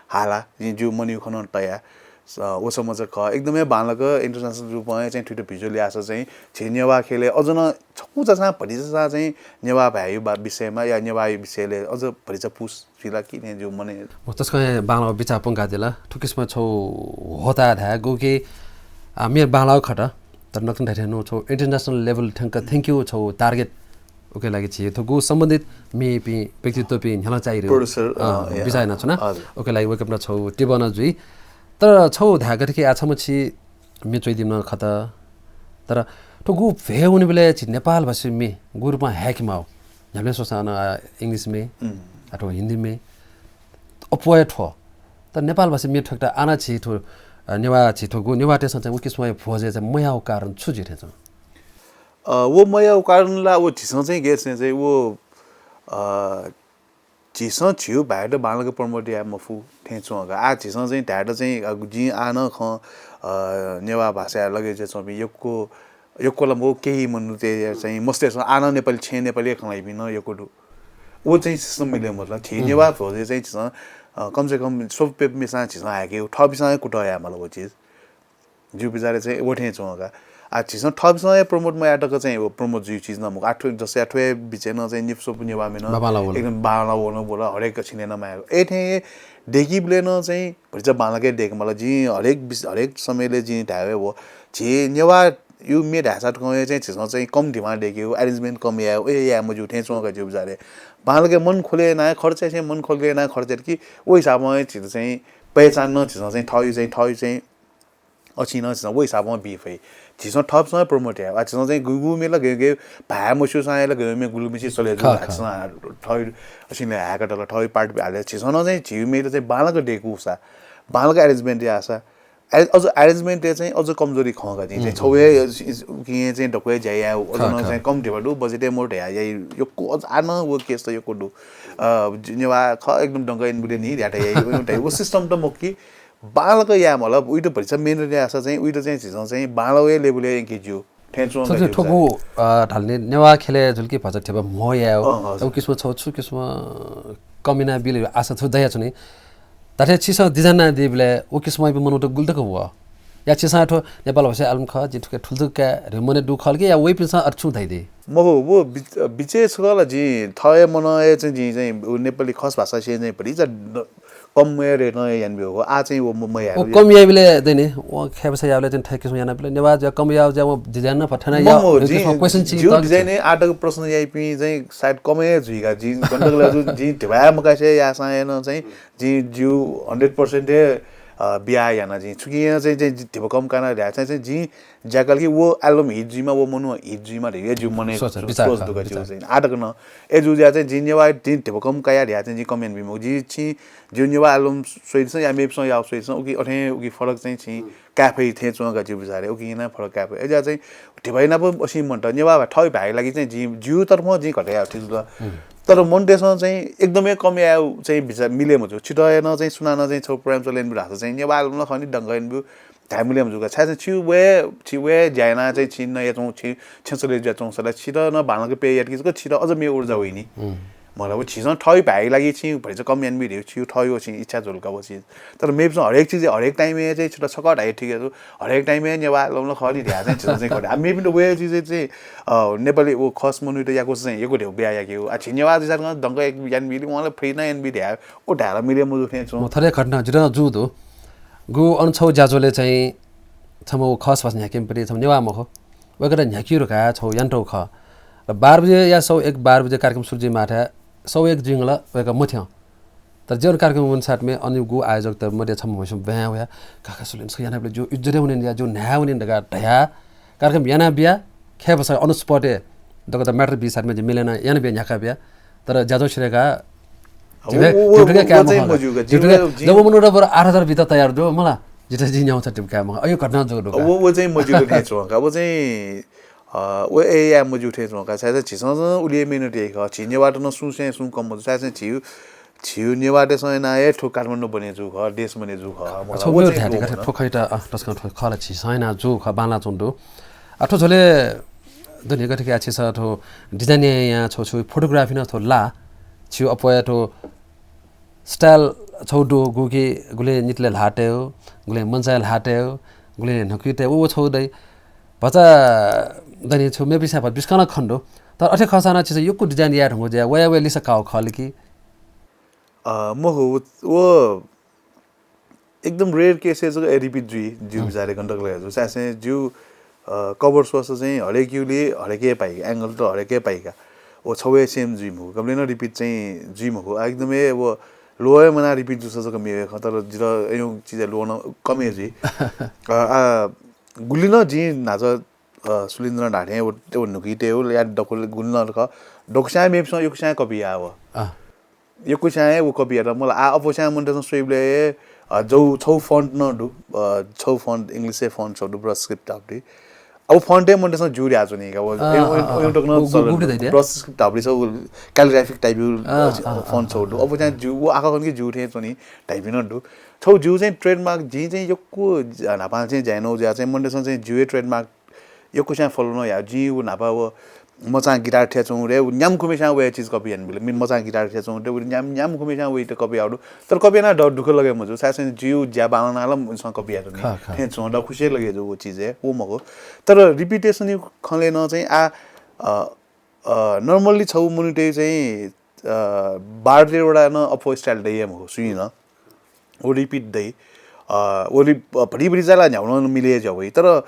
हाला, जिं ज्यू मनय् खँ नं तया। स-, व समझ खः। एकदमै बांलाक international रूपं चाहिँ थुइत visual याःसा चाहिँ झी नेवाः ख्यलय् अझ नं छकूचा चाहिँ भतिचा चाहिँ नेवाः भाय्‌या बा-, विषयमा या नेवाः विषयलय् अझ भतिचा push जुइला कि थें ज्यू मनय्। म तसकं हे बांलाःगु बिचाः प्वंकादिल। थुकिसिमं छौ होता धायेगु कि, आ, मेर बांलाःगु खः त। तर नकतिनि धयाथें नं छौ international level थ्यंक थ्यंकेगु छौ target उकिया लागि झी थुगु सम्बन्धित मेपिं व्यक्तित्वपिं न्ह्यलं चाहिँ producer, अ, अ, या। बिचाः यानाच्वना। हजुर। उकिया लागि वय्‌कःपिन्त छौ तिबः नं जुइ। तर छौ धायेगु थें कि आ छम्ह छि म्ये च्वइदीम्ह खः त। तर थुगु भ्वय् वनीबलय् झी नेपाल भाषी म्ये गु रूपं हाय्‌के माः। न्ह्याबलें स्वःसा अन, आ, English म्ये, उम्। अथवा हिन्दी म्ये, अप्वः हे थ्व। तर नेपाल भाषी म्ये थ्वयेकेत आः नं झी थ्व, अ, नेवाः झी थुगु नेवाःतय्‌सं चाहिँ व किसिमं हे भ्वय् चाहिँ मयाःगु कारण छु जुइ थें च्वं? अ, व मयाःगु कारण ला व झीसं चाहिँ गय् चाहिँ, चाहिँ व, अ, झीसं झीगु भाय्‌त बांलाक promote याये मफु थें च्वं का। आः झीसं चाहिँ धायेत चाहिँ, अ, जिं आः नं खँ, अ, नेवाः भाषाया लगय् जुयाच्वंपिं यक्व, यक्व ला मखु, केही मनूतय् चाहिँ मस्तय्‌सं आः नं नेपाली, छेँ नेपाली खँ ल्हाइपिं नं यक्व दु। व चाहिँ system मिले मजुल। झी नेवाः भ्वय् चाहिँ झीसं, अ, कम से कम स्वपु प्यपु मिसां झीसं हाय्‌केगु, थःपिन्सं हे कुतः याये माल व चिज। जिगु बिचारय् चाहिँ व थें च्वं का। आः झीसं थःपिन्सं हे promote मयाः तक चाहिँ व promote जुइगु चिज नं मखु। आः थ्व जस्तै आः थ्व हे बिचय् नं चाहिँ निपु स्वपु नेवाः म्ये नं बांलाः वल। एकदम बांलाः वल, हरेक कक्षाय् नं माःगु। अथे हे दय्‌कीबलय् नं चाहिँ भतिचा बांलाक हे दय्‌के माल। जिं हरेक बिस-, हरेक समयलय् जिं धाये वये व झी नेवाःया म्ये धायेसा थौं हे चाहिँ झीसं चाहिँ कम धिबा दय्‌केगु, arrangement कम यायेगु, व हे याये मज्यू थें च्वं का जिगु बिचारय्। बांलाक हे मन खुला यानाः खर्च यासें, मन खुला यानाः खर्च यात कि व हिसाबं हे झीत चाहिँ पहिचान नं झीसं चाहिँ थःगु चाहिँ, थःगु चाहिँ अथे नं झीसं व हिसाबं बी फइ। झीसं थःपिन्सं promote याये। आः झीसं चाहिँ गुगु म्ये ला गय् गय् भाय् मस्यूसां हे ला गय् म्ये गुलि मछि चले जू। खः, खः। झीसं थः अथे नं हाय्‌का दल, थः part हाले। झीसं नं चाहिँ झीगु म्ये त चाहिँ बांलाक दय्‌कूसा, बांलाक arrangement याःसा, अ-, अझ arrangement-य् चाहिँ अझ कमजोरी खं का जिं चाहिँ। उम्, छौ हे उम्। इस-, इस-, उकिं चाहिँ दक्व हे ज्या याये, अझ खः, नं खः। चाहिँ कम धिबा दु, budget हे मदु धया याइ, यक्व अझ आः नं व case त यक्व दु। अ, नेवाः खः एकदम दंग यानाबिल नि धया याइ, व system त मखु कि बांलाक याये माल, उइत भतिचा मेहनत याःसा चाहिँ उइत चाहिँ झीसं चाहिँ बांलाःगु level-य् यंके ज्यू थें च्वं का जिगु बिचारय्। थुगु, अ, धाल नि नेवाः ख्यलय् जुल कि भचा धिबा म्हो याये हो। अँ, हजुर। व किसिमं छौ छु किसिमं कम यानाबिल आशा छु दयाच्वनी। धात्थें छिसं design यानादीबलय् व किसिमं मनूत गुलि तक वः? या छिसं थ्व नेपाल भाषाया album खः, जिं थुके थुलि तक काये धइगु मनय् दु खः कि या वइपिन्सं अथे छुं धयादी? मखु, व बिच-, बिचय् छकः ला जिं थः हे मनं हे चाहिँ जिं चाहिँ व नेपाली खस भाषा स्वयाः चाहिँ भतिचा द-, कम हे rate-ं यानाबियागु। आः चाहिँ व म-, मयाये। व कम याइबलय् दनि, व खय् भाषा याइबलय् चाहिँ थथे किसिमं यानाबिल, नेवाः ज्या कम याःगु ज्या व design नं फथाना मखु, या, व जिं, किसिमं question चिं जिगु तक design-य् आः तक प्रश्न याइपिं चाहिँ गन तक ला जु-, जिं धिबा मकासे याःसां हे नं चाहिँ जिं ज्यू hundred percent हे, अ, बिया याना जिं। छुकिं याना चाहिँ, चाहिँ धिबा कम काना ल्याः चाहिँ, चाहिँ जिं ज्याकाल कि व album hit जुइमा, व मनू hit जुइमा धइगु हे ज्यू मनय् सोच, सोच, बिचाः सोच खः, दु का बिचाः। ज्यू चाहिँ। आः तक नं। अय्‌जूगुलिं चाहिँ जिं नेवाः जिं धिबा कम काया ल्याः चाहिँ जिं कम यानाबी मखु। जिं छिं ज्यू नेवाः album स्वयादिसँ या मेपिसं याःगु स्वयादिसँ, उकी अथें उकी फरक चाहिँ छिं काये फइ थें च्वं का ज्यू बिचारय्, उकी याना फरक काये फइ। अय्‌जूगुलिं चाहिँ धिबा यानाप असिं मन्त, नेवाः भा-, थःगु भाय् लागि चाहिँ जिं ज्यू तर्फं जिं घटे याः ठीक जुल। तर मनूतय्‌सं चाहिँ एकदमै कम यायेगु चाहिँ बिचाः मिले मजू। छितः हे नं चाहिँ सुनानं चाहिँ छौ program चले यानाब्यु धाःसा चाहिँ नेवाः album ला खः नि दंग यानाब्यु धाये मिले मजू का। छाय् चाहिँ छि वये, छि वये ज्या याना चाहिँ छि नयाच्वं, छि छेँ चले जुयाच्वंसा ला छितः नं बांलाक पे यात कि जक छितः अझ मेगु ऊर्जा वइ नि। मला व छिसं थःगु भाय् लागि छि भतिचा कम यानाबी धइगु छिगु थःगु व छि इच्छा जुल का व छि। तर मेपिसं हरेक चिज, हरेक time-य् चाहिँ छितः छकः धाइ ठीक हे दु। हरेक time-य् नेवाः album ला खः नि धया चाहिँ छिसं चाहिँ खः नि। आ, मेपिन्त वये चिज चाहिँ, अ, नेपाली व खस मनूत याकुस चाहिँ यक्व धेउ बिया याकेगु। आ, छि नेवाः जुइसा दंग यानाबिल, वं ला free नं यानाबी धया, व धायेला मिले मजू थें च्वं। म थथे घटना जितः जू दु। गु अन छौ ज्याझ्वलय् चाहिँ छम्ह व खस भाषा न्ह्याकेम्ह पति छम्ह नेवाः मखु। वय्‌कःयात न्ह्याकिउ धकाः छगू यानातःगु खः। र बाह्र बजेया सौ एक, बाह्र बजे कार्यक्रम सुरु जुइमाःथाय् सौ एक जुइगल वय्‌कः मथ्यं। तर जिं अन कार्यक्रम वनेसाथं अन गुगु आयोजकत मध्ये छम्ह म्हसिम्ह ब्वाँय् वयाः, "काका सुलेन, छकः यानाबिल, जिगु इज्जत हे वने नि या, जिगु न्हाय् वने नि" धकाः धयाः कार्यक्रम यानाबिया, खय् भचा on spot-य् दक्वं त matter बीसाथं जिं मिले यानाबिया, न्ह्याकाबिया। तर ज्याझ्वः सिधय्‌काः व, व, व, व चाहिँ मज्यूगु का, जिं जब व मनूत बरु आठ हजार बित तयार दु मला, जितः जिं न्ह्यागु छगू टिप काये मखु। अय् घटना जक दु का। व, व चाहिँ मज्यूगु थें च्वं का। व चाहिँ, अ, व अय् याये मज्यूगु थें च्वं का। छाय्‌धाःसा झीसं नं उलि हे मेहनत याइ खः। झी नेवाःत नं सुं स्वयां सुं कम मजू। छाय्‌धाःसा झीगु, झीगु नेवाःतय्‌सं यानाः हे थ्व काठमाडौं बने जूगु खः, देश बने जूगु खः। अ, मला, छगू व मेगु चाहिँ धाये दु का, मखु। थ्व खः त, अ, तसकं थ्व खः ला, झी सं याना जूगु खः, बांलाः च्वंगु दु। अ, थ्व झ्वलय् दुने गथे कि आ, छिसं थ्व design यानाः छगू, छगू photography नं थ्व ला, छिगु अप्वःया थ्व style छगू दु, गुकी गुलिं नितले ल्हाः तयेगु, गुलिं मचाया ल्हाः तयेगु, गुलिं न्हकुइ तयेगु, व, व छगू दइ। भचा दुने छगू मेपिंसं भचा बिस्कं नं खने दु। तर अथे खःसां नं छिसं यक्व design याये धुंकूगु जुयाः वया वया लिसः काःगु खः ला कि? अ, मखु, व, व एकदम rare case-य् जक repeat जुइ, जिगु विचारय् गन तक ला जुइ। छाय्‌धाःसा जिगु, अ, cover स्वःसा चाहिँ हरेक युले हरेक हे पाइ, angle त हरेक हे पाइ का। व छगू हे same जुइ मखु, कबलें नं repeat चाहिँ जुइ मखु। आ, एकदम हे व ल्वः हे मनाः repeat जूसा जक मेगु खः, तर जितः अय् चिज ल्वः नं कम हे जुइ। अ, आ, गुलि नं जिं न्हाचः, अ, सुलेन्द्रं धाःथें व, व न्हकुइ तयेगु या दक्व गुलि नं खः, दक्वस्यां मेपिंसं यक्वस्यां copy याः व। अँ। यक्वस्यां हे व copy यात। मला आ अप्वःस्यां मनूतय्‌सं स्वइबलय् हे, अ, जौ छौ font नं दु, अ, छौ font, English-य् font छौ दु, brush script धाःगु दु। अब font हे मनूतय्‌सं ज्यू धयाच्वनी का। व, अँ, अ, अ, अ। व, व, व, brush script धाःगुलिं calligraphic type-यु, अ, अ, अ, font छौ दु। अ, अ। अप्वःस्यां ज्यू, व आखः खंकी ज्यू थें च्वनी, type नं दु। छौ ज्यू चाहिँ trademark, जिं चाहिँ यक्व ज-, न्हापां चाहिँ ज्याय् नं ज्या चाहिँ मनूतय्‌सं चाहिँ ज्यू हे trademark यक्वस्यां follow नं याः। जिं व न्हापा व मचां guitar थ्याच्वंगु दु, व न्याम्ह खुम्हेस्यां वया चिज copy यानाबिल। मिन मचां guitar थ्याच्वंगु दु, व न्याम्ह, न्याम्ह खुम्हेस्यां वइत copy याःगु दु। तर copy यानाः द-, दुःख लगे मजू। छाय्‌धाःसा जिगु ज्या बांलानाः ला इमिसं copy याःगु दु नि। खः, खः। थें च्वं द, खुसि हे लगे जू व चिज हे, व मखु। तर repetition-या खँय् नं चाहिँ आ, अ, अ, normally छौ मनूतय् चाहिँ अ, बार तेह्रवटा नं अप्वः style दइ हे मखु, सुइँ नं। व repeat दइ। अ, व रि-, अ, भति भति चाला न्ह्याउ नं मिले ज्या वइ। तर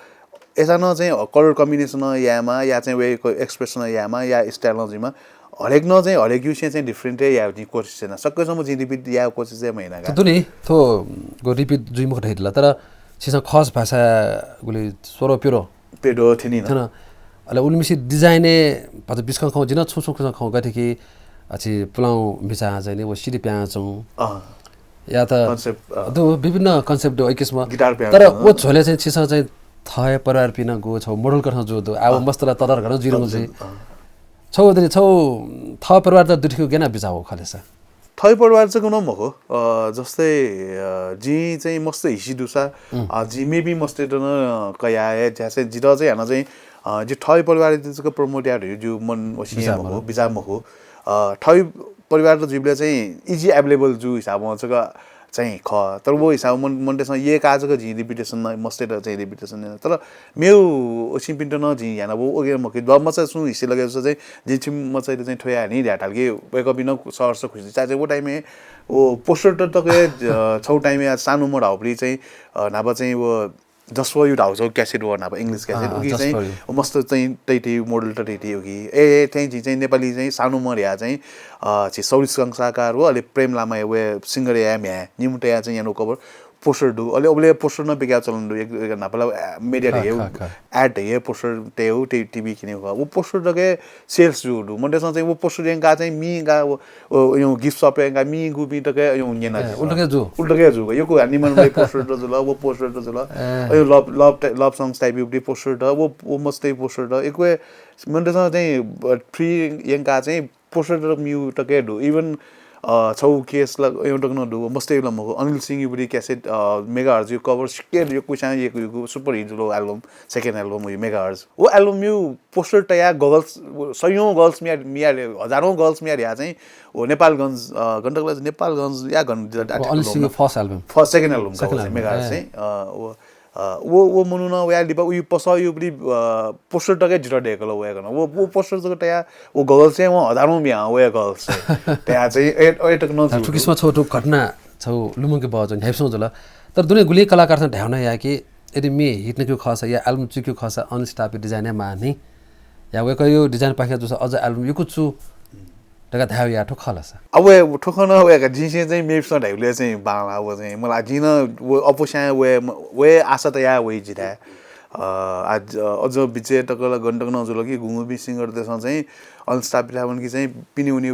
अय्‌सां नं चाहिँ colour combination नं यायेमाः, या चाहिँ वय्‌कःया expression नं यायेमाः, या style नं जुइमाः। हरेक नं चाहिँ हरेक युसें चाहिँ different हे यायेगु जिं कोसिस याना। सकलेसम्म जिं repeat यायेगु कोसिस हे मयाना का। दुने, थ्व ग repeat जुइ मखु धइदिल, तर छिसं खस भाषा गुलि स्वरः प्यदँ प्यदँ थ्यनी न। थ्यन। अले उलिमछि design-य् भचा बिस्कं खँ, जिं नं छुं छुं खँ गथे कि, अ, छि पुलांगु म्हिचां चाहिँ नि व सिधि पिहां च्वं। अँ। या त concept, अँ। दु, विभिन्न concept दु, एक किसिम। Guitar पिहां तर च्वं। व झ्वलय् चाहिँ छिसं चाहिँ थः हे परिवारपिनिगु छौ model कथं जू दु। आ व अँ। मस्त ला ततर्क नं जुइधुंकल अँ, जुइ। अँ। छौ दनि छौ थः परिवारत दुथ्यंकेगु गय् याना बिचाः वःगु खः ले सा? थः परिवार जक नं मखु, अ, जस्तै, अ, जिं चाहिँ मस्त हिसि दुसा, उम्। अ, जिं मेपिं मस्तय्‌त नं कयाः हे, झ्यासे जितः चाहिँ हानं चाहिँ, अ, जि थः परिवारयात जक promote याये धइगु जिगु मन वसिं हे बिचाः मखु, मखु। बिचाः मखु। अ, थः परिवारत जुइबलय् चाहिँ easy available जू हिसाबं जक चाहिँ खः। तर व हिसाबं मन, मनूतय्‌सं यय्‌काः जक जिं repetition नं, मस्तय्‌त चाहिँ repetition याना। तर मेगु वसिंपिन्त नं जिं याना, व, व गय् मखु। व मचा सुं हिसि लगे जूसा चाहिँ जिं छिमि मचायात चाहिँ थ्व याये नि धया धाल कि वय्‌कःपिं नं सहर्ष खुसि। छाय्‌धाःसा व time-य् व poster त तक हे, अ, छौ time-य् सानोम्ह धाःगुबलय् चाहिँ, अ, न्हापा चाहिँ व जसपरयु धाःगु छौ cassette व न्हापा English cassette, अँ, उकी चाहिँ जसपरयु। व मस्त चाहिँ तइथें model त तइथें उकी। ए, ए, थें जिं चाहिँ नेपाली चाहिँ सानोम्ह धया चाहिँ, अ, छि सौरि कंसाकार व अले प्रेम लामाया व singer-या म्ह्याय् निम्ह तया चाहिँ यानागु cover poster दु। अले अबलय् poster नं बिक्री चलन दु। एक, एक न्हापा ला, अ, media खः, धइगु, खः, खः। Ad धइगु poster तयेगु, टे-, TV किनेगु खः। व poster तक हे sales जूगु दु। मनूतय्‌सं चाहिँ व poster यंकाः चाहिँ मि यंकाः व, व, व gift shop यंकाः मि गुपिं तक हे न्यना ए, जिं। उल्टके जू। उल्टके जू। यक्व हनीमून वइ poster त जुल, व poster त जुल। ए। अय् love, love, love songs type-यु poster त, व, व मस्तय् poster त। यक्व मनूतय्‌सं चाहिँ, अ, free यंकाः चाहिँ poster त मिउ तक हे दु। Even, अ, छौ case ला, अय् तक नं दु। मस्तय् ला मखु। अनिल सिंहयु cassette, अ, Megahertz-यु cover सिक्क दु, यक्वस्यां यक्व, यक्व super hit जुल album, second album वइ Megahertz। व album-यु poster तयाः girls, सयौं girls मिया, मिया, हजारौं girls मिया धया चाहिँ, व नेपालगञ्ज, अ, गन तक ला नेपालगञ्ज या गन, व अनिल सिंहयु first album। First, second album second का album, Megahertz ए। चाहिँ, अ, व अ, व, व मनू नं वया लिपा उइ पसःयु बलि, अ, poster तक हे जितः दय्‌कल वय्‌कलं। व, व poster जक तयाः व girls चाहिँ व हजारौं मिया वया girls चाहिँ। तयाः चाहिँ ए, ए तक नं जुल। थुकिसिमं छौ थ्व घटना छौ लुमंके बहःजू न्ह्याइपुसे जुल। तर दुने गुलिं कलाकारतय्‌सं धायेगु नं याः कि यदि म्ये हिट नकेगु खःसा या album चुइकेगु खःसा अनिल स्थापित design हे माः नि। या वय्कःया design पाखें जूसा अझ album यक्व चु धकाः धायेगु या थ्व खः ला सा? अब वय्-, थ्व खँ नं वय्कः जिं चाहिँ मेपिसं धाइबलय् चाहिँ बांला व चाहिँ मला जिं नं व अप्वःस्यां वये म-, वये आशा तयाः वइ जिथाय्। अ, आज, अ, अझ बिचय् तक ला गन तक नं जुल कि गुंगुपिं singer देशं चाहिँ अनिल स्थापित धायेवं कि चाहिँ पिने उनी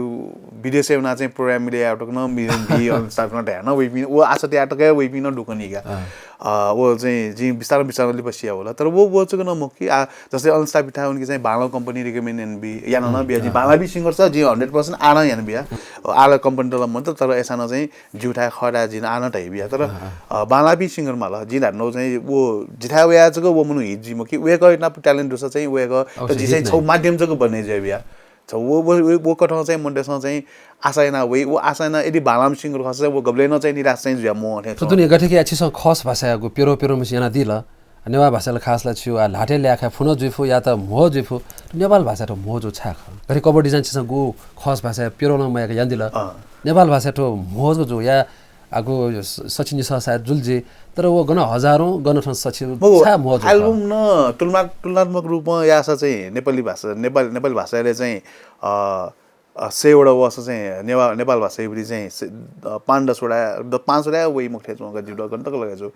विदेशय् वनाः चाहिँ program मिले यायेवं तक नं मि-, मि अनिल स्थापित नं धायेवं वइपिं, व आशा तयाः तक हे वइपिं नं दु खनी का। अँ। अ, व चाहिँ जिं बिस्तारं बिस्तारं लिपा सिया वल। तर व, व जक नं मखु कि, आ, जस्तै अनिल स्थापित धायेवं कि चाहिँ बांला company recommend याना बी, याना नं बिया, जिं बांलापिं singer सा जिं hundred percent आः नं याना बिया। अ, आः ला company त ला मन्त, तर अय्सां नं चाहिँ जिगु थाय् खः धायेवं जिं आः नं धयाबिया। तर, अँ, अँ। अ, बांलापिं singer माल, जिं धायेवं चाहिँ व जिथाय् वयाः जक व मनू hit जुइ मखु कि, वय्कःया नाप talent दुसा चाहिँ वय्कः अवश्य त झी hit चाहिँ नइ। छगू माध्यम जक बने जुयाबिया। छ व, व, व, व कथं चाहिँ मनूतय्सं चाहिँ आशा याना वइ, व आशा याना यदि बांलाम्ह singer खःसा चाहिँ व गबलें नं चाहिँ निराश चाहिँ जुया म्वाः थें थ्व च्वं। दुने गथे कि छिसं खस भाषायागु प्यद्वः प्यद्वः मछि यानादिल। नेवाः भाषाय् ला खास ला छिगु आ ल्हातय् ल्याखय् फुन जुइफु या त म्हो जुइफु। नेपाल भाषाय् थ्व म्हो जू छाय् खः? गथे cover design छिसं गु खस भाषाय् प्यद्वः नं मयाक यानादिल। अँ। नेपाल भाषाय् थ्व म्हो जक जू या आगु स-, सछि निसः सायद जुल जुइ, तर व गन हजारौं, गन थन सछि मखु, छाय् म्हो जू खः? Album नं तुलना-, तुलनात्मक रूपं याःसा चाहिँ नेपाली भाषा, नेपाल, नेपाली भाषाय् चाहिँ, अ, अ, सयवटा वःसा चाहिँ नेवा-, नेपाल भाषाय् चाहिँ से-, अ, पाँच दसवटा, द-, पाँचवटा वइ मखु थें च्वं का जितः गन तक लगे जू।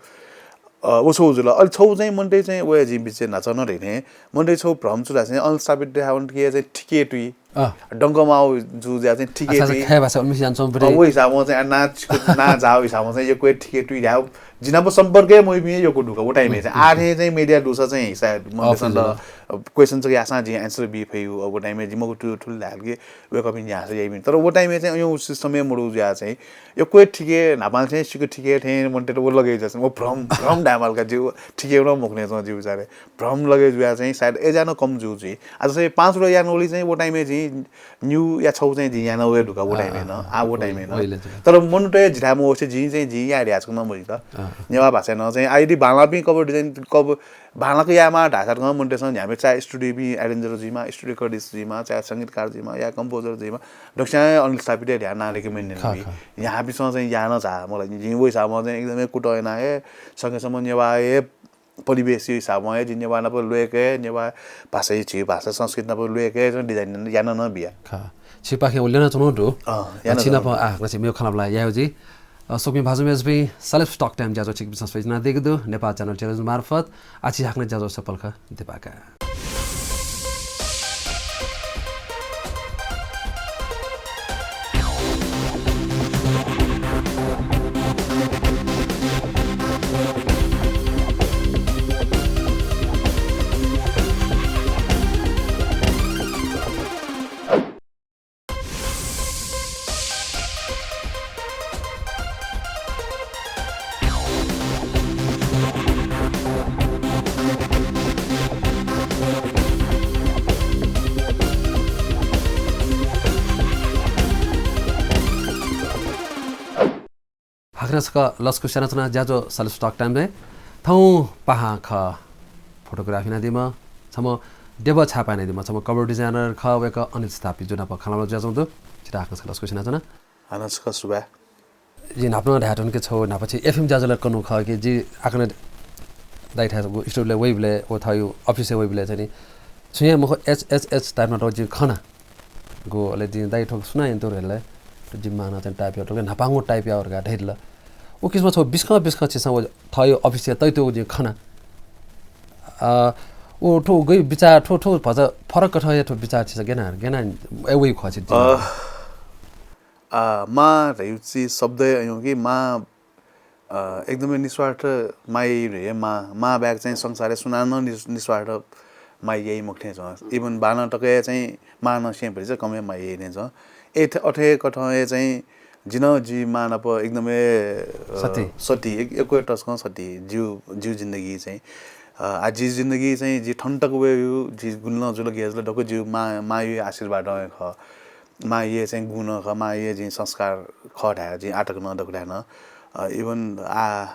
अ, व छगू जुल। अले छगू चाहिँ मनूतय् चाहिँ व जिं बिचय् न्हाचः नं धयाथें, मनूतय् छगू भ्रम छु धाःसा चाहिँ अनिल स्थापित धायेवं कि चाहिँ ठिके तुइ। अ। डंक माःगु जू जुया चाहिँ ठिके अच्छा, तुइ। खय् भाषा उलि मिसे याना च्वं अ, बरे। व हिसाबं चाहिँ आ ना छिकु ना जाःगु हिसाबं चाहिँ यक्व हे ठिके तुइ धायेवं। जि नाप सम्पर्क हे मयाःपिं यक्व दु का, व time-य् चाहिँ। आः थें चाहिँ media दुसा चाहिँ सायद मनूतय्सं question जक याःसां जिं answer बी फइ, अ, व time-य् जिं मखु थुलि धाल कि वय्कःपिं न्ह्यासः याइपिं। तर व time-य् चाहिँ अय् system हे मदु जुया चाहिँ यक्व हे ठिके, न्हापां चाहिँ सिक्क ठिके थें मनूतय्त व लगे जुया चाहिँ। व भ्रम, भ्रम धायेमाल का जिगु, ठिके नं मखु थें च्वं जिगु विचारय्। भ्रम लगे जुया चाहिँ सायद अय् ज्या नं कम जू जुइ। आ, जस्तै पाँचवटा यानावली चाहिँ व time-य् जिं न्यू या छगू चाहिँ जिं याना वये दु का व time-य् नं, आ, व time-य् नं। तर मनूतय् जिथाय् मवसे जिं चाहिँ जिं याये धयाच्वंगु नं मजित। नेवाः भाषाय् नं चाहिँ आ यदि बांलापिं cover design, cover बांलाक यायेमाः धाःसा तकं मनूतय्सं न्ह्याम्ह चाहे studio-पिं arranger जुइमाः, studio recordist जुइमाः, चाहे संगीतकार जुइमाः, या composer जुइमाः, दक्वस्यां अनिल स्थापितया ध्यान नां recommend यानाबी। न्ह्यापिन्सं चाहिँ याना झाः, मला जिं व हिसाबं चाहिँ एकदमै कुतः याना हे संगेसम्म नेवाः हे परिवेशया हिसाबं हे जिं नेवाः नाप ल्वय्क हे, नेवाः भाषाया झी भाषा संस्कृति नाप ल्वय्क हे चाहिँ design याना नं बिया। खः। छिपाखें व ल्यनाच्वनागु दु। अँ, याना छि नाप आ, छि मेगु खँ ल्हापा ला याये जुइ। अ, स्वकुमि भाजु मय्जुपिं, सालिस Talk Time ज्याझ्वः छिकपिन्सं स्वयाच्वनादीगु दु, नेपाल Channel Television मार्फत। आः छिं हाकनं ज्याझ्वः सफल खः। दिपाका। हाकनं छकः लसकुस यानाच्वना ज्याझ्वः सालिस Talk Time-य्। थौं पाहां खः photography यानादीम्ह, छम्ह देव छापा यानादीम्ह, छम्ह cover designer खः, वय्कः अनिल स्थापित जु नाप खँ ल्हापा ला जुयाच्वंगु दु। छितः हाकनं छकः लसकुस यानाच्वना। हानं छकः सुभाय्। जिं न्हापा नं धाये धुन कि छगू न्हापा छि FM ज्याझ्वलय् कन्हु खः कि जि हाकनं दाइथाय् studio-लय् वइबलय्, व थःगु office-य् वइबलय् चाहिँ नि छुं हे मखु, एच, एच, एच type-नं तःगु जिं खना। गु, अले जिं दाइ थ्व सुनां यंतुर हेल, जिमि मां नं चाहिँ type याः, थ्व न्हापांगु type याः धकाः धयादिल। व किसिमं छगू बिस्कं बिस्कं छिसं व थःगु office-य् तयातःगु जिं खना। अ, व थ्व गय् बिचाः, थ्व, थ्व भचा फरक कथं हे थ्व बिचाः छिसं गय् याना, गय् याना, ए, वइ खः छि। अ, आ, मां धइगु चिज शब्दय् अय् कि मां, अ, एकदमै निस्वार्थ माया याइ हे मां, मां बाहेक चाहिँ संसारय् सुनानं निस-, निस्वार्थ माया याइ मखु थें च्वं। Even बानं तक हे चाहिँ मां नं स्यं भति चाहिँ कम हे माया याइ थें च्वं। ए, थ-, अथे कथं हे चाहिँ जि नं जि मां नाप एकदमै, अ, सति। सति, एक-, यक्व तसकं सति, जिगु, जिगु जिन्दगी चाहिँ। अ, आ, जि जिन्दगी चाहिँ जि थन तक वयेगु, जि गुलि नं जुल गय् जुल दक्व जिगु मां, मांया आशीर्वादं हे खः। मांया चाहिँ गुण खः, मांया जिं संस्कार खः धाये, जिं आः तक नं दक्व धाये नं। अ, even आ,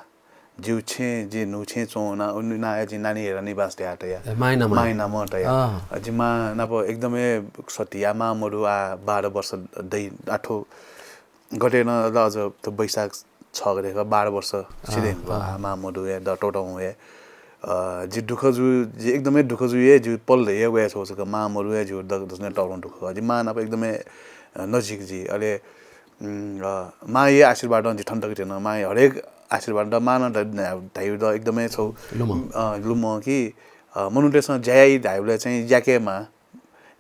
जिगु छेँ, जि न्हू छेँ च्वं वना, उलि नं हे जिं नानी हेरा निवास धयाः तया। ए, मांया नामं? मांया नामं तया। अँ। अ, जि मां नाप एकदमै सति, आ, मां मदु, आ, बाह्र वर्ष दइ, आ, थ्व गते नं अझ, अझ थ्व वैशाख छ गते खः, बाह्र वर्ष सिधयंगु, अँ। आ, मां मदु हे, द तःतःगु हे। अ, जि दुःख जु, जि एकदमै दुःख जु हे जु पल हे वया छौ छक मां मरु हे जु द-, दसने तौरं दुःख। जि मां नाप एकदमै, अ, नजिक जि। अले, उम्, अ, मां हे आशीर्वाद जि थन तक थेन। मां हे हरेक आशीर्वाद द मां न ध-, धाइ द एकदमै छौ, लुमं। अ, लुमं कि, अ, मनुतेसं ज्यायाइ धाइबले चाहिँ याके मां।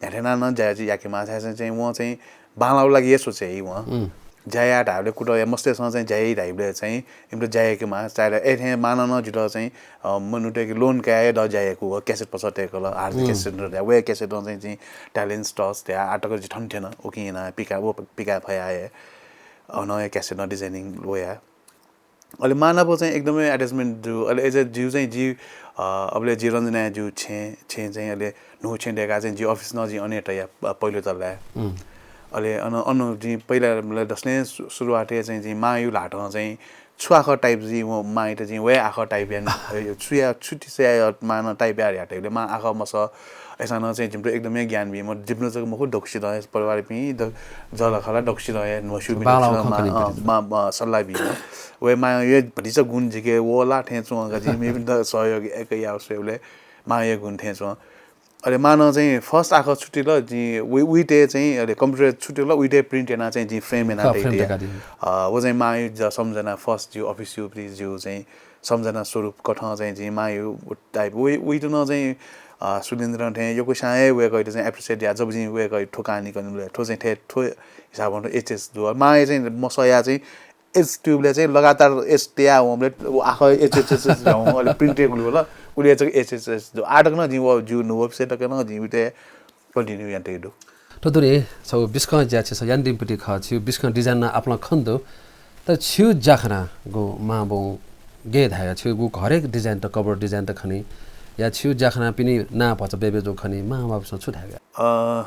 न्ह्याथेना न ज्या याके मां, छाय् चाहिँ वं चाहिँ बांलाउ लागि ये सोचे है वं। उम्। ज्या या धाइबले कुटया मस्तेसं चाहिँ ज्या या धाइबले चाहिँ इमित ज्या याके मां, चाहे ए थें मां न जित चाहिँ, अ, मनुते कि लोन काया द ज्या याकु, व cassette पसत तेकल, hard उम्। Cassette न व cassette न चाहिँ जि talent stars त्या आटक जि थन थेन, उकिं ना पिका, व पिका फया हे, अ, न cassette न designing वया। अले मां नाप चाहिँ एकदमै attachment दु। अले एज जि चाहिँ जि, अ, अबले जि रञ्जना जि छेँ, छेँ चाहिँ अले न्हू छेँ देका चाहिँ जि office न जि अने तया प-, पहिलो तल्ला। उम्। अले अन, अन जि पहिला मतलब दसने सु-, सुरुवात हे चाहिँ जि मां यु लाटं चाहिँ छु आखः type जि व मां इत जि वे आखः type यान, छु या, छु तिसे या मां न type या या type ले मां आखः मस ऐसा न चाहिँ जिमटो एकदमै ज्ञान बी। म जिमटो जक मखु दक्सी दं परिवार पि द-, जल खला दक्सी दं या न्हू छु बी बाला दक्सी दं खं मा, कनी अ, बी। मा, मा सल्लाह बी। वे मां ये भतिचा गुण जिके वो ला थें चुं का जि मे द सहयोग एक या सेवले मां ये गुण थें चुं। अले मां न चाहिँ first आखः छुट्टिल जि उ-, उइते चाहिँ अले computer छुट्टिल उइते print याना चाहिँ जि frame याना अ, frame तैते। तैका दियो। अ, व चाहिँ मां यु ज-, सम्झना first जि office यु प्रि जि चाहिँ सम्झना स्वरूप कथं चाहिँ जि मां यु type उइ, उइत न चाहिँ, अ, सुरेन्द्र थें यक्व सां हे वय्कःइत चाहिँ appreciate या जब जि वय्कः थ्व कहानी कनिबले थ्व चाहिँ थे थ्व हिसाबं थ्व एचएच दु। मां ये चाहिँ मसया चाहिँ एच tube ले चाहिँ लगातार एच त्या वंबले व आखः एचएचएचएच झ्याउँ अले print गुलि होला। उले चाहिँ एचएचएच दु। आटक न जि व जु नु website तक न जि उइते continue यान तै दु। थ्व दुने छौ बिस्कं ज्या छिसं यान दिमपिति खः, छिउ बिस्कं design न आपालं खन दु। तर छिउ ज्याखना गु मां बौ गे धाया, छिउ गु हरेक design त cover design त खनी, या छिउ ज्याखना पिनि ना भचा बेबे जु खनी, मां बाबुसं छु धाया? अ,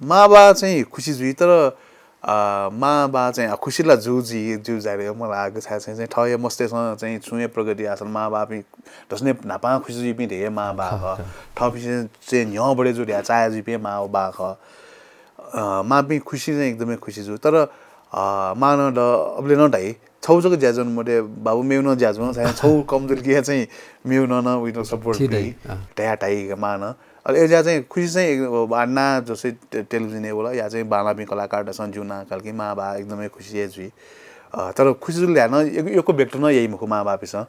मां बा चाहिँ खुसी जुइ, तर, अ, मां बा चाहिँ, अ, खुसी ला जु जि, जु जारे मला आगु छाय् चाहिँ, चाहिँ थः हे मस्तेसं चाहिँ छुं हे प्रगति आसन मां बा पि दसने नापा खुसी जुइपिं धे मां बा खः, खः। खः। थः पिसे चाहिँ न्ह्यः बढे जु धे चाहे जुइपिं मां बा खः। अ, मां पि खुसी चाहिँ एकदमै खुसी जु। तर, अ, मां न द अबले न धाइ, छौ जक ज्याजुन मते बाबु मेउ न ज्याजुन, चाहिँ छौ कमजोरी के चाहिँ मेउ न न उइत support ठीक पि है, अ। धया धाइ मां न। अले एजा चाहिँ खुसी चाहिँ एक, आ, ना जसै टे-, television ए बोला, या चाहिँ बालापिं कलाकार दसं जु ना काल कि मां बा एकदमै खुसी हे जुइ। अ, तर खुसी जुल ल्यान एक, यक्व व्यक्त न यइ मखु मां बापिसं।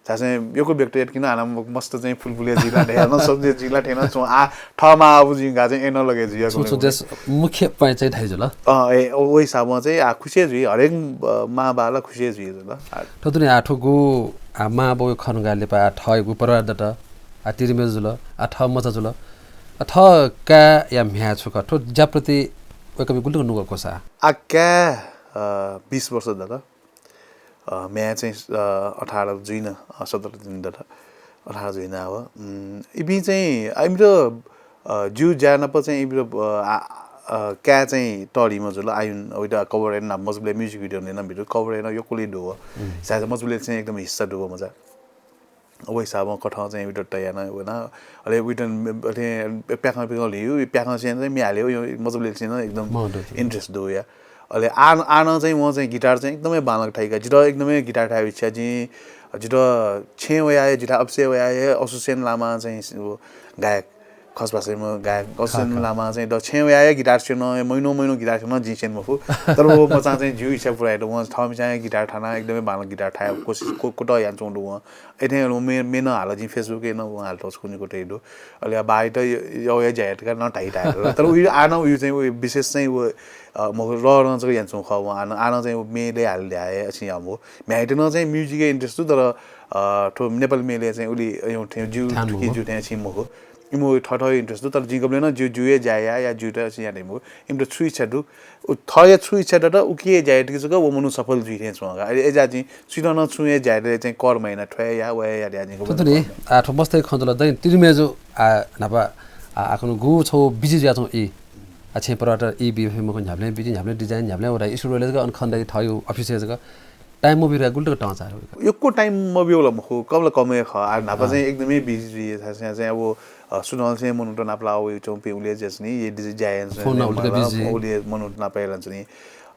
सासे यक्व व्यक्त यत किन आना म-, मस्त चाहिँ फुलफुले जिला धया न सब जे जिला थेन चुं आ, थ मां आबु जिं गा चाहिँ एन लगे जुया छु, छु गुले देश मुख्य point चाहिँ धाइ जुल। अ, ए, ओ, ओ हिसाबं चाहिँ आ खुसी जुइ, हरेक, अ, मां बाला खुसी जुइ जुल। आ। थो दुने आ थो गु, आ, मां बौ खन गा लेपा आ थ गु परिवार दत, आ तिरिमे जुल, आ थ मचा जुल। अ, थ काय् या म्ह्याय् छु खः? थ्व ज्याप्रति वय्कःपिं गुलि तक नुगः क्वसा? आ काय्, अ, बिस वर्ष दत। अ, म्ह्याय् चाहिँ, अ, अठार जुइन, अ, सत्र दिन दत। अठार जुइन आव। उम्, इपिं चाहिँ, अ, इमित, अ, ज्यू ज्या नाप चाहिँ इमित, अ, आ, अ, काय् चाहिँ तःधिम्ह जुल। आयुन, अ, उइत cover याना नाप मजबुले music video नं भिडियो cover याना यक्वलि दु। उम्। सायद मजबुले चाहिँ एकदम हिस्सा दु मचा। व हिसाबं कथं चाहिँ उइत तयाना वना। अले उइत अथे प्याखं प्याखं लियु, प्याखं चाहिँ म्ये हाले, यो मजबुले चाहिँ एकदम मजबुत। Interest दु या। अले आन, आन चाहिँ वं चाहिँ guitar चाहिँ एकदमै बांलाक थाइका। जित एकदमै guitar थाय् इच्छा जि, जित छेँ वया हे, जित अफिसय् वया हे असुसेन लामा चाहिँ व गायक, खस भाषामा गायक असुसेन खः, खः। लामा चाहिँ द छेँ वया हे guitar सेन, महिनो महिनो guitar सेन, जिं सेन मफु। तर व मचां चाहिँ ज्यू इच्छा पुरा यात। वं थःमिचां हे guitar थाना, एकदमै बांलाक guitar थाय् कोसिस, को-, कुतः याना च्वंदु वं। अथे मे-, मेन हाल जिं Facebook ए नं वं हाल तस कुनि कुतः दु। अले बाइत य-, यव या ज्यायत का न थाइ थाइ। तर उइ आन उइ चाहिँ उइ विशेष चाहिँ व, अ, मखु रं जक याना च्वं खः वं आन, आन चाहिँ व मेले हाल ल्याए अछि या मो। म्ह्याय्‌त नं चाहिँ music ए interest दु, तर, अ, थ्व नेपाल मेले चाहिँ उलि, अ, यो थे ज्यू ध्यान थुकी मो। ज्यू थे छि मखु। इमो थः थः interest दु, तर जिं गबले नं ज्यू, ज्यू ए ज्या या, या ज्यू त अछि या थे मखु। इमित छु इच्छा दु, उ थःया छु इच्छा दत, उकिया ज्याय् तिकि जक व मनू सफल जुइ थें च्वं का। अले एजा जिं सुइत नं छुं हे ज्याय् चाहिँ कर महिना थ्वया या, वया या, या जिं थुतुनि, गबले आ, थ्व मस्तय् खँ जुल, दैं तिरिमेजु, आ, न्हापा, आ, आखनु गु छौ busy जुया च्वं ई। आ, छेँ पराटर ई बी फे मखु न्ह्याबलें busy, न्ह्याबलें design, न्ह्याबलें वडा स्टुडियो ले जक अन खन्दा थः यु अफिस जक time मबिरा गुल तक टंचा। यक्व time मबिउला मखु, कम ला कम हे खः। आ, न्हापा अँ। चाहिँ एकदमै busy जुइ, सा-, सा-, चाहिँ अब, अ, सुनल चाहिँ मनूत नापला व चौपे उले जसनी, ये डिज जायन फोन न उल्टा busy। उले मनूत नापला चाहिँ।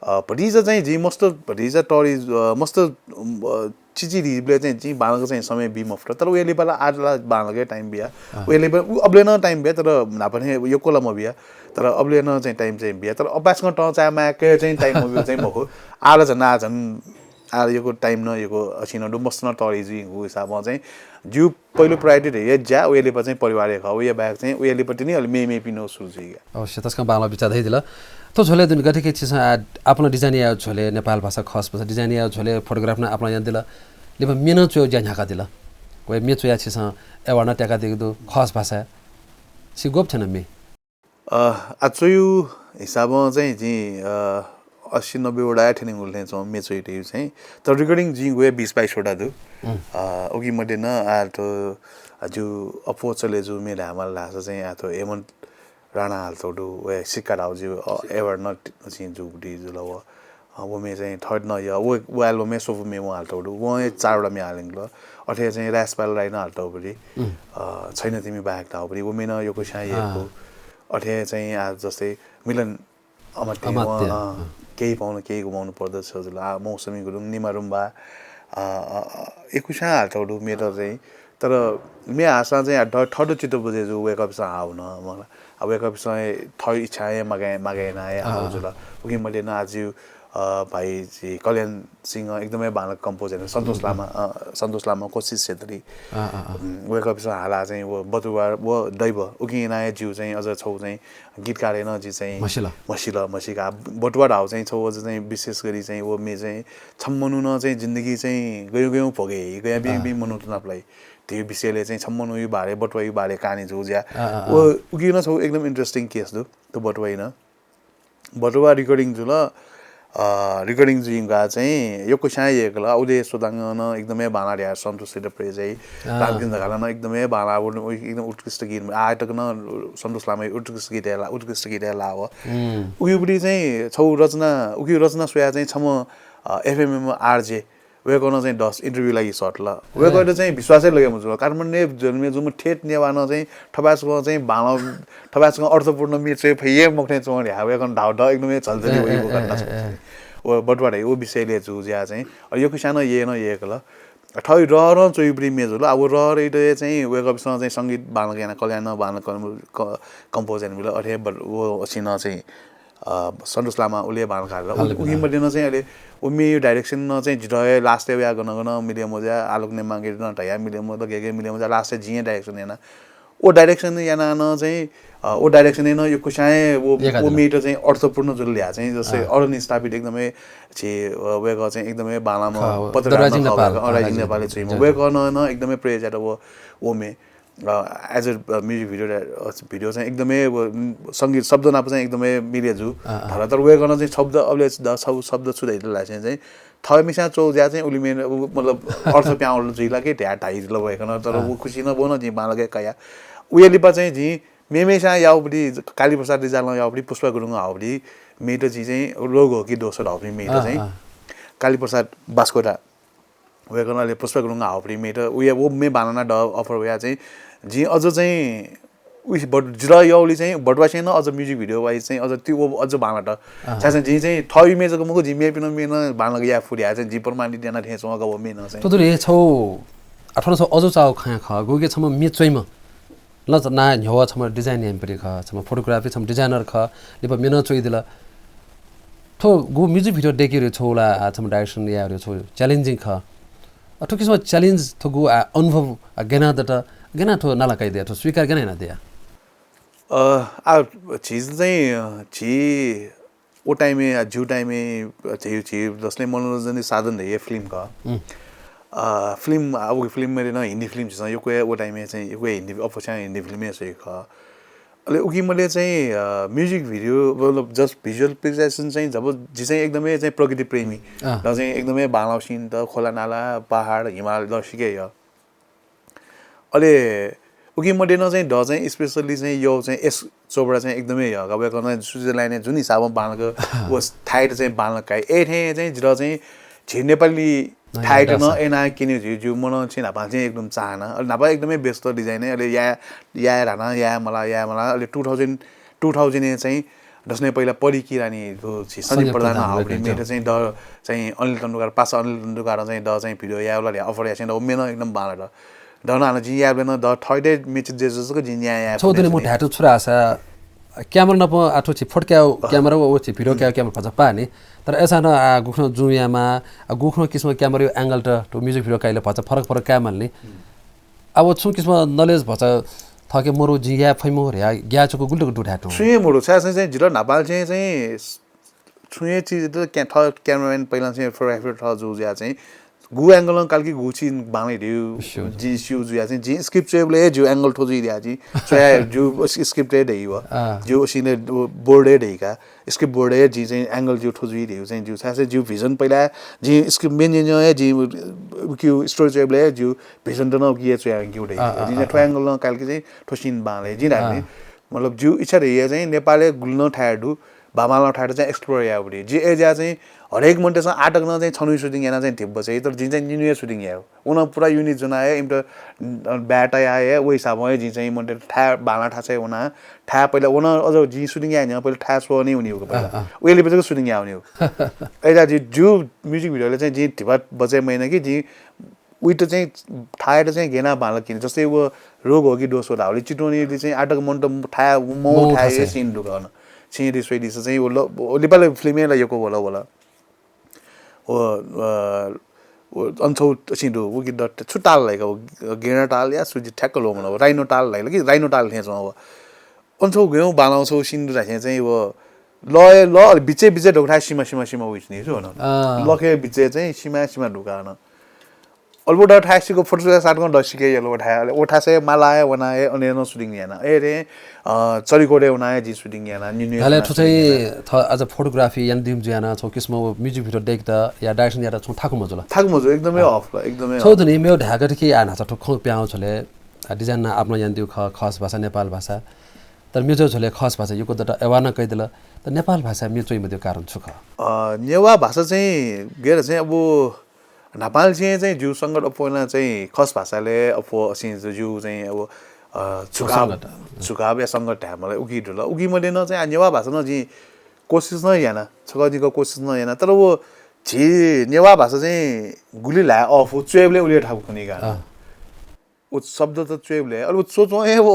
अ, भतिचा चाहिँ जिं मस्त भतिचा तरि, अ, मस्त, उम्, अ, चिचिधिबलय् चाहिँ जिं बांलाक चाहिँ समय बी मफुत। तर उया लिपा ला आः ला बांलाक time बिया। उया लिपा उ अबलय् नं time बिया, तर न्हापा हे यक्व ला मबिया। तर अबलय् नं चाहिँ time चाहिँ बिया। तर अपाय्सकं तं चाय् माय्क चाहिँ time मबिया चाहिँ मखु। आः ला झन, आः झन आः यक्व time नं यक्व असिनं दु, मस्त नं तरि जुइगु हिसाबं चाहिँ जिगु पहिलो priority हे ज्या, उया लिपा चाहिँ परिवार हे खः। उया बाहेक चाहिँ उया लिपा तिनि अलि मेमेपिं नं सुरु जुइगु। अवश्य, तसकं बांलाक बिचाः धयादिल। थ्व झ्वलय् दुने गथेकि छिसं आ-, आपालं design यायेगु झ्वलय्, नेपाल भाषा खस भाषा design यायेगु झ्वलय् photograph नं आपालं यानादिल। लिपा म्ये नं च्वयेगु ज्या न्ह्याकादिल। व म्ये च्वयाः छिसं award नं त्याकादीगु दु, खस भाषाय्। छि ग्वःपु थ्यन म्ये? अ, आ च्वयु हिसाबं चाहिँ जिं, अ, अस्सी नब्बे वटा हे थ्यनेगु लँ च्वं म्ये च्वयु धयु चाहिँ। तर recording जिं ग्वया बीस बाइस वटा दु। अ, उकी मध्ये नं आ थ्व, आ, जु अप्वः चले जु म्ये धायेमाल धाःसा चाहिँ आ थ्व हेमन्त राणा हालातःगु दु, वया सिक्का धाःगु जु, अ, award नं जिं जूगु दु जुल व। अ, व म्ये चाहिँ थर्ड नं या, व, व album हे स्वपु म्ये वं हालातःगु दु, वं हे चारवटा म्ये हालातःगु दु। अथे चाहिँ राजेश पाल राई नं हालातःगु दु। अ, छैन तिमी बाहेक धाःगु दु, व म्ये नं यक्वस्यां यक्व। अथे चाहिँ आ जस्तै मिलन अमात्य, अमात्य, वं, अँ, अँ। केही पाउनु, केही गुमाउनु पर्दछ जुल। आ, मौसमी गुरुङ, निमा रुम्बा, अ, अ, अ, यक्वस्यां हालातःगु दु म्ये त चाहिँ। तर म्ये हाःसां चाहिँ आ थ-, थःत चित्त बुझे जू, वय्कःपिसं हाःगु नं, मला। आ, वय्कःपिसं हे थःगु इच्छां हे मागे, मागे यानाः हे हाःगु जुल। उकी मध्ये नं आ जु, अ, भाइ जी कल्याण सिंह एकदमै बांलाक compose याना, सन्तोष लामा, अ, सन्तोष लामा, कोशिश छेत्री। अँ, अँ, अँ। उम्, वय्कःपिसं हालाः चाहिँ व बटुवार, व दैव, उकी यानाः हे जिगु चाहिँ अझ छगू चाहिँ गीतकार हे नं जि चाहिँ म्हसिल। म्हसिल, म्हसिका। बटुवार धाःगु चाहिँ छगू अझ चाहिँ विशेष गरी चाहिँ व म्ये चाहिँ छम्ह मनुखं चाहिँ जिन्दगी चाहिँ गय् गय् भोगे, गय् बिं बिं मनूत नापलाइ। त्यो विषयले चाहिँ छम्ह मनुखयु बारे, बटुवायु बारे कहानी जू ज्या। अँ, अँ, अँ। व उकी नं छगू एकदम interesting case दु, त बटुवायु नं। बटुवा recording जुल, अ, recording जुइका चाहिँ यक्वस्यां यक्व ला, उदय सोताङ नं एकदमै बांला ध्या, सन्तोष सिद्ध प्रेजै, अँ। रामकिन धकाल नं एकदमै बांला, उ, उ, एकदम उत्कृष्ट गीत, आः तक नं सन्तोष लामा उत्कृष्ट गीत हे ला, उत्कृष्ट गीत हे ला व। उकी उबरी चाहिँ छगू रचना, उकी रचना स्वया चाहिँ छम्ह, अ, F M M R J, वय्कलं चाहिँ दस interview लागि सःतल। वय्कःयात चाहिँ विश्वासै लगे मजू। काठमाडौं जन्मे जूम्ह ठेट नेवाः नं चाहिँ थपाय्सकं चाहिँ बांला, थपाय्सकं अर्थपूर्ण म्ये च्वये फइ हे मखु थें च्वं ध्या। वय्कलं धाःगु एकदमै झल्झली वइ घटना। व बटुवा धाइ, व विषयले जू ज्या चाहिँ। अ, यक्वस्यां नं यय् नं यय्कल। थः रहरं च्वयुपिं म्ये जुल। आ व रहरयात चाहिँ वय्कःपिसं चाहिँ संगीत बांलाक याना, कल्याण नं बांलाक क-, compose यानाबिल। अथे व असिनं चाहिँ अ, सन्तोष लामा उले बांलाक हाल। उकी मध्ये नं चाहिँ अले व म्ये direction नं चाहिँ जितः हे last-य् वया गन गन मिले मज्या, आलोक नेमांके नं धया मिले मज्या, गेगे मिले मज्या, last-य् जिं हे direction याना। व direction याना नं चाहिँ, अ, व direction नं यक्वस्यां हे व, व म्येत चाहिँ अर्थपूर्ण जुल ध्या चाहिँ, जस्तै अरुण स्थापित एकदमै झी, अ, वय्कः चाहिँ एकदमै बांलाम्ह पत्रकार नं खः, राइजिङ नेपाल, अ, राइजिङ नेपालय् चाहिँ वय्कलं नं एकदमै praise यात व, व म्ये। अ, as a, a, music video, अ, video चाहिँ एकदमै व, उम्, संगीत शब्द नाप चाहिँ एकदमै मिले जू। अँ, अँ। तर, तर वय्कलं चाहिँ शब्द अबले द-, शब्द छु धइथें धाःसा चाहिँ थःम्हेस्यां च्वउ ज्या चाहिँ उलि म्ये, उ, मतलब, अर्थ प्यां वल जुइला कि ध्या धाइदिल वय्कलं, तर व खुसी नं वन जिं बांलाक कया। उया लिपा चाहिँ जिं मेमेस्यां याःगुपट्टि, कालीप्रसाद रिजालं याःगुपट्टि, पुष्पा गुरुङं हाःगुपट्टि म्येत जिं चाहिँ रोग हो कि दोष धाःगुपट्टि म्येत चाहिँ कालीप्रसाद बास्कोटा वय्कलं अले पुष्पा गुरुङं हाःगुपट्टि म्येत उया व म्ये बांलाना द offer वया चाहिँ जिं अझ चाहिँ उइस बट-, जितः याःगुलिं चाहिँ बटुवासें नं अझ music video wise चाहिँ अझ ति व अझ बांलात। छाय्धाःसा जिं चाहिँ थःगु म्ये जक मखु, जिं मेपिनि म्ये नं बांलाक याये फु ध्या चाहिँ जिं प्रमाणित याना थें च्वं का व म्ये नं चाहिँ। थ्व दुने छौ अथवा छौ अझ चाउ खँ खः, गुके छम्ह म्ये च्वइम्ह ल, ना न्ह्यः छम्ह design याइम्ह परि खः, छम्ह photography, छम्ह designer खः, लिपा म्ये नं च्वइदिल। थ्व गु music video दय्केगु छौ ला, आ, छम्ह direction यायेगु छौ challenging खः। आ, थ्व किसिम challenge थ्व गु, आ, अनुभव, आ, गय् याना दत, गय् याना थ्व नाला कयादिया, थ्व स्वीकार गय् याना यानादिया? अ, आ, झी चाहिँ, अ, झी व time-य्, आ, झीगु time-य्, आ, झी, झी जसले मनोरञ्जनया साधन धइगु film खः। अ, film, आ, व film मध्ये नं हिन्दी film झीसं यक्व हे व time-य् चाहिँ यक्व हे हिन्दी, अप्वःस्यां हिन्दी film हे स्वइगु खः। अले उकी मध्ये चाहिँ, अ, music video, मतलब, just visual presentation चाहिँ जब जि चाहिँ एकदमै चाहिँ प्रकृति प्रेमी। अँ। र चाहिँ एकदमै बांलाउ scene त, खोला नाला, पहाड, हिमाल, द सिके य। अले उकी मध्ये नं चाहिँ द चाहिँ specially चाहिँ यो चाहिँ एस चोपडा चाहिँ एकदमै यः का। वय्कलं चाहिँ Switzerland-य् जुन हिसाबं बांलाक व थाय्त चाहिँ बांलाक काइ। अथे चाहिँ जितः चाहिँ झी नेपाली थाय्त नं याना क्यने झी ज्यू मन चाहिँ न्हापा चाहिँ एकदम चाहना। अले न्हापा एकदमै व्यस्त design-य्, अले या, याये धाना, याये मला, याये मला। अले two thousand, two thousand-य् चाहिँ दसने पहिला परि किरानी दु छि सन्दीप प्रधान हाउडी मेरे चाहिँ द चाहिँ अनिल तन्दुकार पासा अनिल तन्दुकार चाहिँ द चाहिँ भिडियो यावला ले अफर यासें द मेन एकदम बाला द दन आन जिं याबले न द थर्डे मेच जे जसको जिं न्याय या छौ दिने मु ढाटु छुरा आसा क्यामेरा नप आठो छि फोटो क्या क्यामेरा ओ छि भिडियो क्या क्यामेरा भचा पानी तर ऐसा न आ गुखन जुम यामा आ गुखन किसिम क्यामेरा एंगल त तो म्युजिक भिडियो काइले भचा फरक फरक क्या मालनी अब छु किसिम नलेज भचा थके मरु जिं या फैमु रे या चुको गुल्टुक दु ढाटु छुए मरु छा चाहिँ जिरो नापाल चाहिँ चाहिँ छुए चिज त क्या थ क्यामेराम्यान पहिला चाहिँ फोटोग्राफर थ जु ज्या चाहिँ गु एंगल कालकी गु छि बांगले दिउ जिं सिउ जुया चाहिँ जिं स्क्रिप्ट चोयबले जिउ एंगल थो जुइ दिया जिं चोया जिउ स्क्रिप्ट दे व जिउ सिने बोर्ड दे का स्क्रिप्ट बोर्ड जिं चाहिँ एंगल जिउ थो जुइ दिउ चाहिँ जिउ छा जिउ भिजन पहिला जिं स्क्रिप्ट मेन जिं जिउ क्यु स्टोरी चोयबले जिउ भिजन त न किए चोया क्यु दे जिं थो एंगल कालकी चाहिँ थो सिन बांगले जिं धाने मतलब जिउ इच्छा दे चाहिँ नेपालले गुल्न थाय् दु बामाला थाय् चाहिँ एक्सप्लोर यावरी जि एज्या चाहिँ हरेक मन्टेसं आटक न चाहिँ छनु सुटिङ याना चाहिँ धिब्ब चाहिँ तर जिं चाहिँ निनुया सुटिङ याव उन पुरा युनिट जुना हे इमत ब्याटा या हे ओ हिसाबं हे जिं चाहिँ मन्टे थाय् बाला थासय् उना थाय् पहिला उन अझ जिं सुटिङ याये नि पहिला थाय् स्व नि उनी पहिला उहिले पछि सुटिङ या उनी एज्या जि जु म्युजिक भिडियोले चाहिँ जिं धिबा बचे महिना कि जिं उइत चाहिँ थाय्‌त चाहिँ गेना बांलाक किन जस्तै व रोग हो कि दोष हो धावले चितवनय् चाहिँ आटक मन्त थाय् मौ थाय् सिन दुकान छिं रिसोइ दिस चाहिँ व नेपाल फिल्म ला यको वला वला ओ अन्छौ सिन दु उ कि दट्ट छु ताल लाइक गेना ताल या सुजी ठ्याक्क लो मन राइनो ताल लाइक कि राइनो ताल थें चाहिँ अन्छौ गयौँ बालाउँछौ सिन दु चाहिँ चाहिँ व ल ल बिचे बिचे दौठा सिमा सिमा सिमा उइस नि छु लखे बिचे चाहिँ सिमा सिमा दुकान अलबो द थाय्‌सिको फोटो साटको द सिके यलो थाय् अले ओठासे मालाय वनाय अनेन सुटिङ याना ए रे चरिकोडे वनाय जि सुटिङ याना निने हले छु चाहिँ थ आज फोटोग्राफी यान दिम जुयाना छौ किसिम म्युजिक भिडियो देख त या डाइरेक्सन या त छौ थाकु मजुला थाकु मजु एकदमै अफ एकदमै छौ दनि मेउ ढाका कि आ नाचा ठो खौ प्याउ छले डिजाइन ना आपन यान दिउ ख खस भाषा नेपाल भाषा तर म्यु चाहिँ झोले खस भाषा युको दत एवाना कैदल त नेपाल भाषा म्यु चाहिँ मध्य कारण छु ख नेवा भाषा चाहिँ गेर चाहिँ अब नेपाल चाहिँ चाहिँ जिउ संगत अपोना चाहिँ खस भाषाले अफो असिं जिउ चाहिँ अब छुकाब छुकाब या संगत ढ्यामला उकी ढुल उकी मध्ये न चाहिँ नेवा भाषा न जि कोसिस न याना छक जिक कोसिस न याना तर वो झी नेवा भाषा चाहिँ गुली लाय अफु च्वेबले उले ठाकु खनी गाना उ शब्द त च्वेबले अले उ च्वच्वं हे वो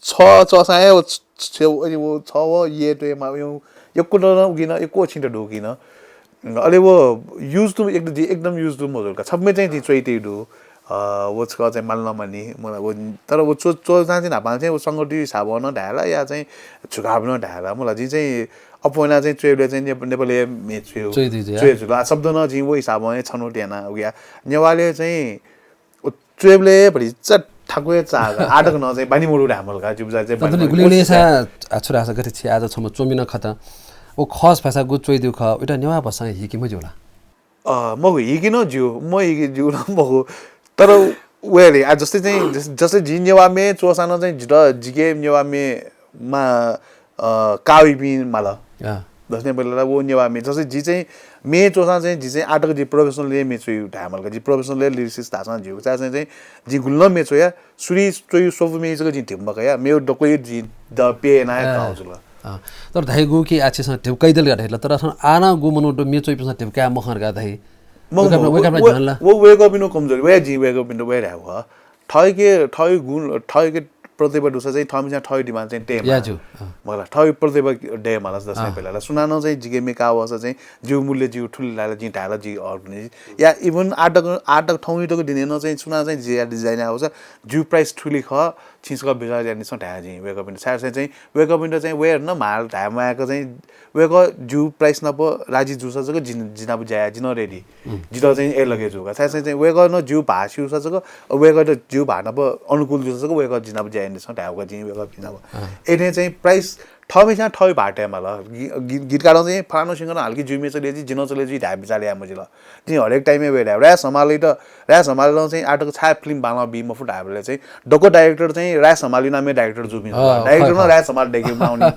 छ चसा हे वो छ वो ये त्वे मा यो यक्को न उकिन यक्को छिन्त दुकिन अले वो युज तुम एकदम एकदम युज तुम मजुल का छपमे चाहिँ जि च्वइते दु वो छक चाहिँ माल नमानी मला वो तर वो चो चो चाहिँ नापाल चाहिँ वो संगति हिसाब न ढाला या चाहिँ झुकाब न ढाला मला जि चाहिँ अपोना चाहिँ च्वेबले चाहिँ नेपाली मे च्वेउ च्वे जुल आ शब्द न जि वो हिसाब छनु त्याना उया नेवाले चाहिँ च्वेबले भरि च ठाकुए चा आटक न चाहिँ बानी मोडु ढामल का जुबजा चाहिँ बानी गुलिगुले सा छुरा सा गति छि आज छम चोमिन खत ओ खस भाषा गु च्वइ दिउ ख उटा नेवा भाषा हिकि मजुला अ मगु हिकि न ज्यू म हिकि ज्यू न मगु तर वेले आ जस्तै चाहिँ जस्तै जि नेवा मे चोसा न चाहिँ जित जिके नेवा मे मा काविपिं माल दसने पहिला वो नेवा मे जस्तै जि चाहिँ मे चोसा चाहिँ जि चाहिँ आटक जि प्रोफेसनल मे चोइ धामल जि प्रोफेसनल लिरिसिस धासा जिउ चाहिँ चाहिँ जि गुल्ल मे चोया सुरी चोइ सोफु मे जक जि धिम कया मे डको जि द पे ना काउजुल तर धाइगु कि आछिस धिम कैदल गा धाइल तर आना गु मनु मे चोइ पिस धिम का मखर गा धाइ वो वेक अप इनो कमजोरी वे जि वेक अप इनो वे धाव थैके थै गुण थैके प्रतिभा दुसा चाहिँ थमिसा थै डिमान्ड चाहिँ टेम या जु मला थै प्रतिभा डे मला दसने पहिला सुनानो चाहिँ जिके मेका वसा चाहिँ जिउ मूल्य जिउ ठुली लाला जि धाला जि अर्गनाइज या इभन आटक आटक थौनी तक दिने न चाहिँ सुना चाहिँ जिया डिजाइन आवसा जिउ प्राइस ठुली ख छिसक बिजा जानिस ढाया जि वेक अप इनो सार चाहिँ वेक अप इनो चाहिँ वेर न माल धाया मायाक चाहिँ वेक जिउ प्राइस नप राजी जुसा जक जिन जिनाप जाया जिन रेडी जित चाहिँ ए लगे जुका सार चाहिँ वेक न जिउ भा सिउसा जक वेक जिउ भा नप अनुकूल जुसा जक वेक जिनाप जाया निस ढाया जि वेक जिनाप एने चाहिँ प्राइस थमिसा थै भाटे माल गीतकार चाहिँ फलानु सिंगर हल्की जिउ मे चले जि जिन चले जि धाया बिचाले या मजिल तिनी हरेक टाइमय् वेला राय समालइत राय समालं चाहिँ आटक छाय फिल्म बांला बी मफु धायेबलय् चाहिँ दक्व डाइरेक्टर चाहिँ राय समाली नामे डाइरेक्टर जुबी डाइरेक्टर न राय समाल डेके माउनी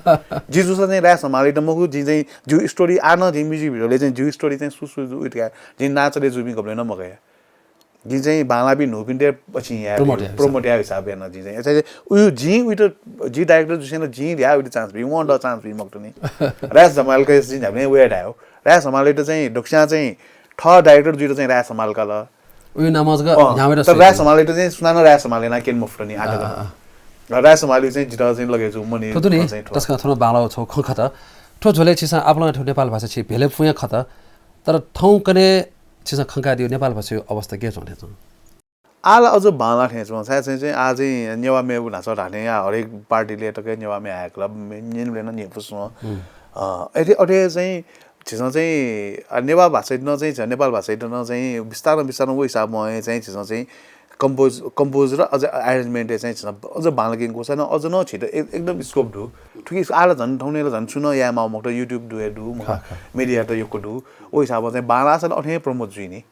जि जुसा चाहिँ राय समालित मखु जि चाहिँ जिउ स्टोरी आन जि म्युजिक भिडियोले चाहिँ जिउ स्टोरी चाहिँ सुसु जु उइतका जि नाचले जुबी गबले न मगया जिं चाहिँ बांलाःपिं न्हूपिन्त अछिं याये promote याये promote याये हिसाबं याना जिं चाहिँ। अथे उयो जिं उइत जि director जुसें नं जिं ध्या उइत chance बी, वं द chance बी मखुत नि। राज धमालका जिं ध्याबलें वया धायो। राज धमालइत चाहिँ दक्स्यां चाहिँ थः director जुइत चाहिँ राज धमालका ल। उयो नाम जक अँ, न्ह्यावय् तर राज धमालइत चाहिँ सुनानं राज धमाल याना केन मफुत नि आका। राज धमाल चाहिँ जित चाहिँ लगे जु मनि थुतुनि चाहिँ थ्व। तस्कं थुन बांलाउ छौ खँ खत। थ्व झोले छिसं आपलं थ्व नेपाल भाषा छि भेले फुया खत। तर थौं कने छिसं खंकादियो नेपाल भाषा अवस्था के च्वं थें च्वं? आला अझ बांला थें च्वं। सायद चाहिँ चाहिँ आ चाहिँ नेवा मेगु न्हाचा धाने या हरेक party ले तक नेवा मे आयक ला निन लेन निपुसुं। अ, एथे अथे चाहिँ छिसं चाहिँ, अ, नेवा भाषा न चाहिँ छ, नेपाल भाषा न चाहिँ बिस्तार बिस्तार वो हिसाबं चाहिँ छिसं चाहिँ compose, compose र अझ arrangement चाहिँ छिसं अझ बांला किन गोसा न अझ न छित एक-, एकदम scope दु। थुकी आला झन थौं नेला झन छुन या माउ मखुत YouTube दु हे दु, media त यक्व दु। वो हिसाबं चाहिँ बांला असल अथे promote जुइनि।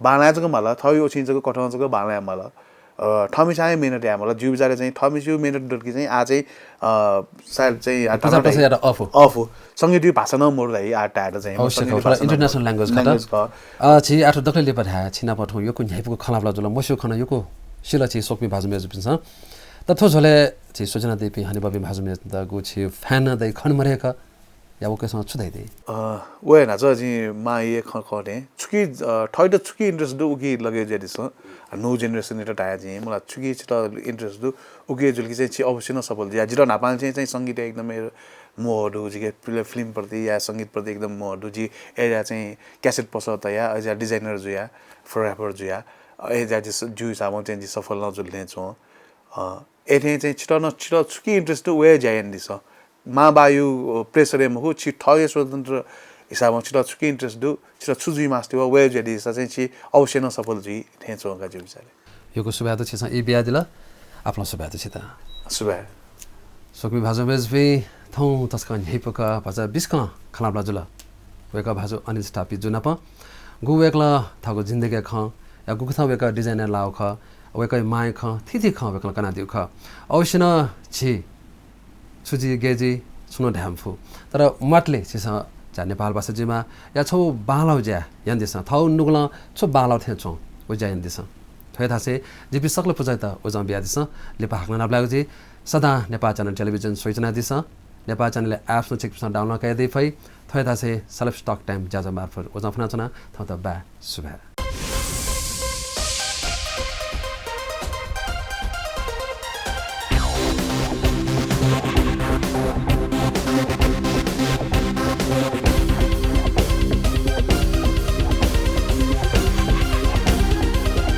बांलाय् जक माल, थःयु ओछिं जक कथं जक बांलाय् माल। अ, थःमिसां हे मेहनत याये माल। जिउ बिचारय् चाहिँ थःमिसिउ मेहनत दतकि चाहिँ आ चाहिँ, अ, सायद चाहिँ आ प्रचार प्रसार यात अफ। अफ। संगीतयु भाषा न मरु धाइ आ टायत चाहिँ। अवश्य संगीतयु खः, भाषा न international मरु। Language खः। Language खः। अ, छि आठो दकले लिपा धाये, छि नाप थौं यक्व न्ह्याइपुक खँ ल्हाबला जुल, मस्यू खँ न यक्व सिल छि स्वकुमि भाजु मेजुपिन्सं। त थ्व झोले छि सूचना दीपिं हनेबहःपिं भाजु मेजुपिन्त गु छि fan दइ खन मरेक या वकसं छु धाइ दे? अ, व हे न्हाचा जिं मां ये खँ खः थें। छुकी, अ, थःत छुकी interest दु, उकी लगे जुयादिसँ। अ, न्हू generation यात धाये जिं, मला छुकी छित interest दु, उकी जुलकि चाहिँ छि अवश्य न सफल जुया। जित न्हापां चाहिँ, चाहिँ संगीत एकदमै मोह दु, जिके फिल-, film प्रति या संगीत प्रति एकदम मोह दु। जि एजा चाहिँ cassette पसल तया, एजा designer जुया, photographer जुया, अ, एजा जि स-, जु हिसाबं चाहिँ जि सफल न जुल थें च्वं। अ, एथें चाहिँ छित न, छित छुकी interest दु, वये ज्या यानादिसँ। मां बायु, अ, pressure हे मखु, छि थःहे स्वतन्त्र हिसाबं छित छुकी interest दु, छित छु जुइ मास्ति व, वये ज्या दिसा चाहिँ छि अवश्य न सफल जुइ थें च्वं का जिउ बिचारय्। यक्व सुभाय् दु छिसं ई बियादिल, आपालं सुभाय् दु छित। सुभाय्। स्वकुमि भाजु मेजुपिं, थौं तसकं न्ह्याइपुक भचा बिस्कं खँ ल्हाबला जुल। वय्कः भाजु अनिल स्थापित जु नाप गु वय्कलं थःगु जिन्दगी खँ या गुकथं वय्कः designer लाउ खः, वय्कःया मांया खँ, थीथी खँ वय्कलं कनादिउ खः। अवश्य न छि छु जुइ, गय् जुइ, छुं नं धाये मफु। तर म्वातले छिसं झा नेपाल भाषा जुइमा या छौ बांलाउ ज्या यानादिसँ, थौ नुगलं छु बांलाउ थें च्वं, व ज्या यानादिसँ। थ्व हे धासें जिपिं सकल पुजाइत उजं बियादिसँ। लिपा हाकनं नापलायेगु जुइ। सदां नेपाल channel television स्वयाच्वनादिसँ। नेपाल channel apps नं छिकपिन्सं download कयादी फइ। थ्व हे धासें Self Talk Time ज्याझ्वः मार्फत उजं फ्वनाच्वना। थौंत bye, सुभाय्।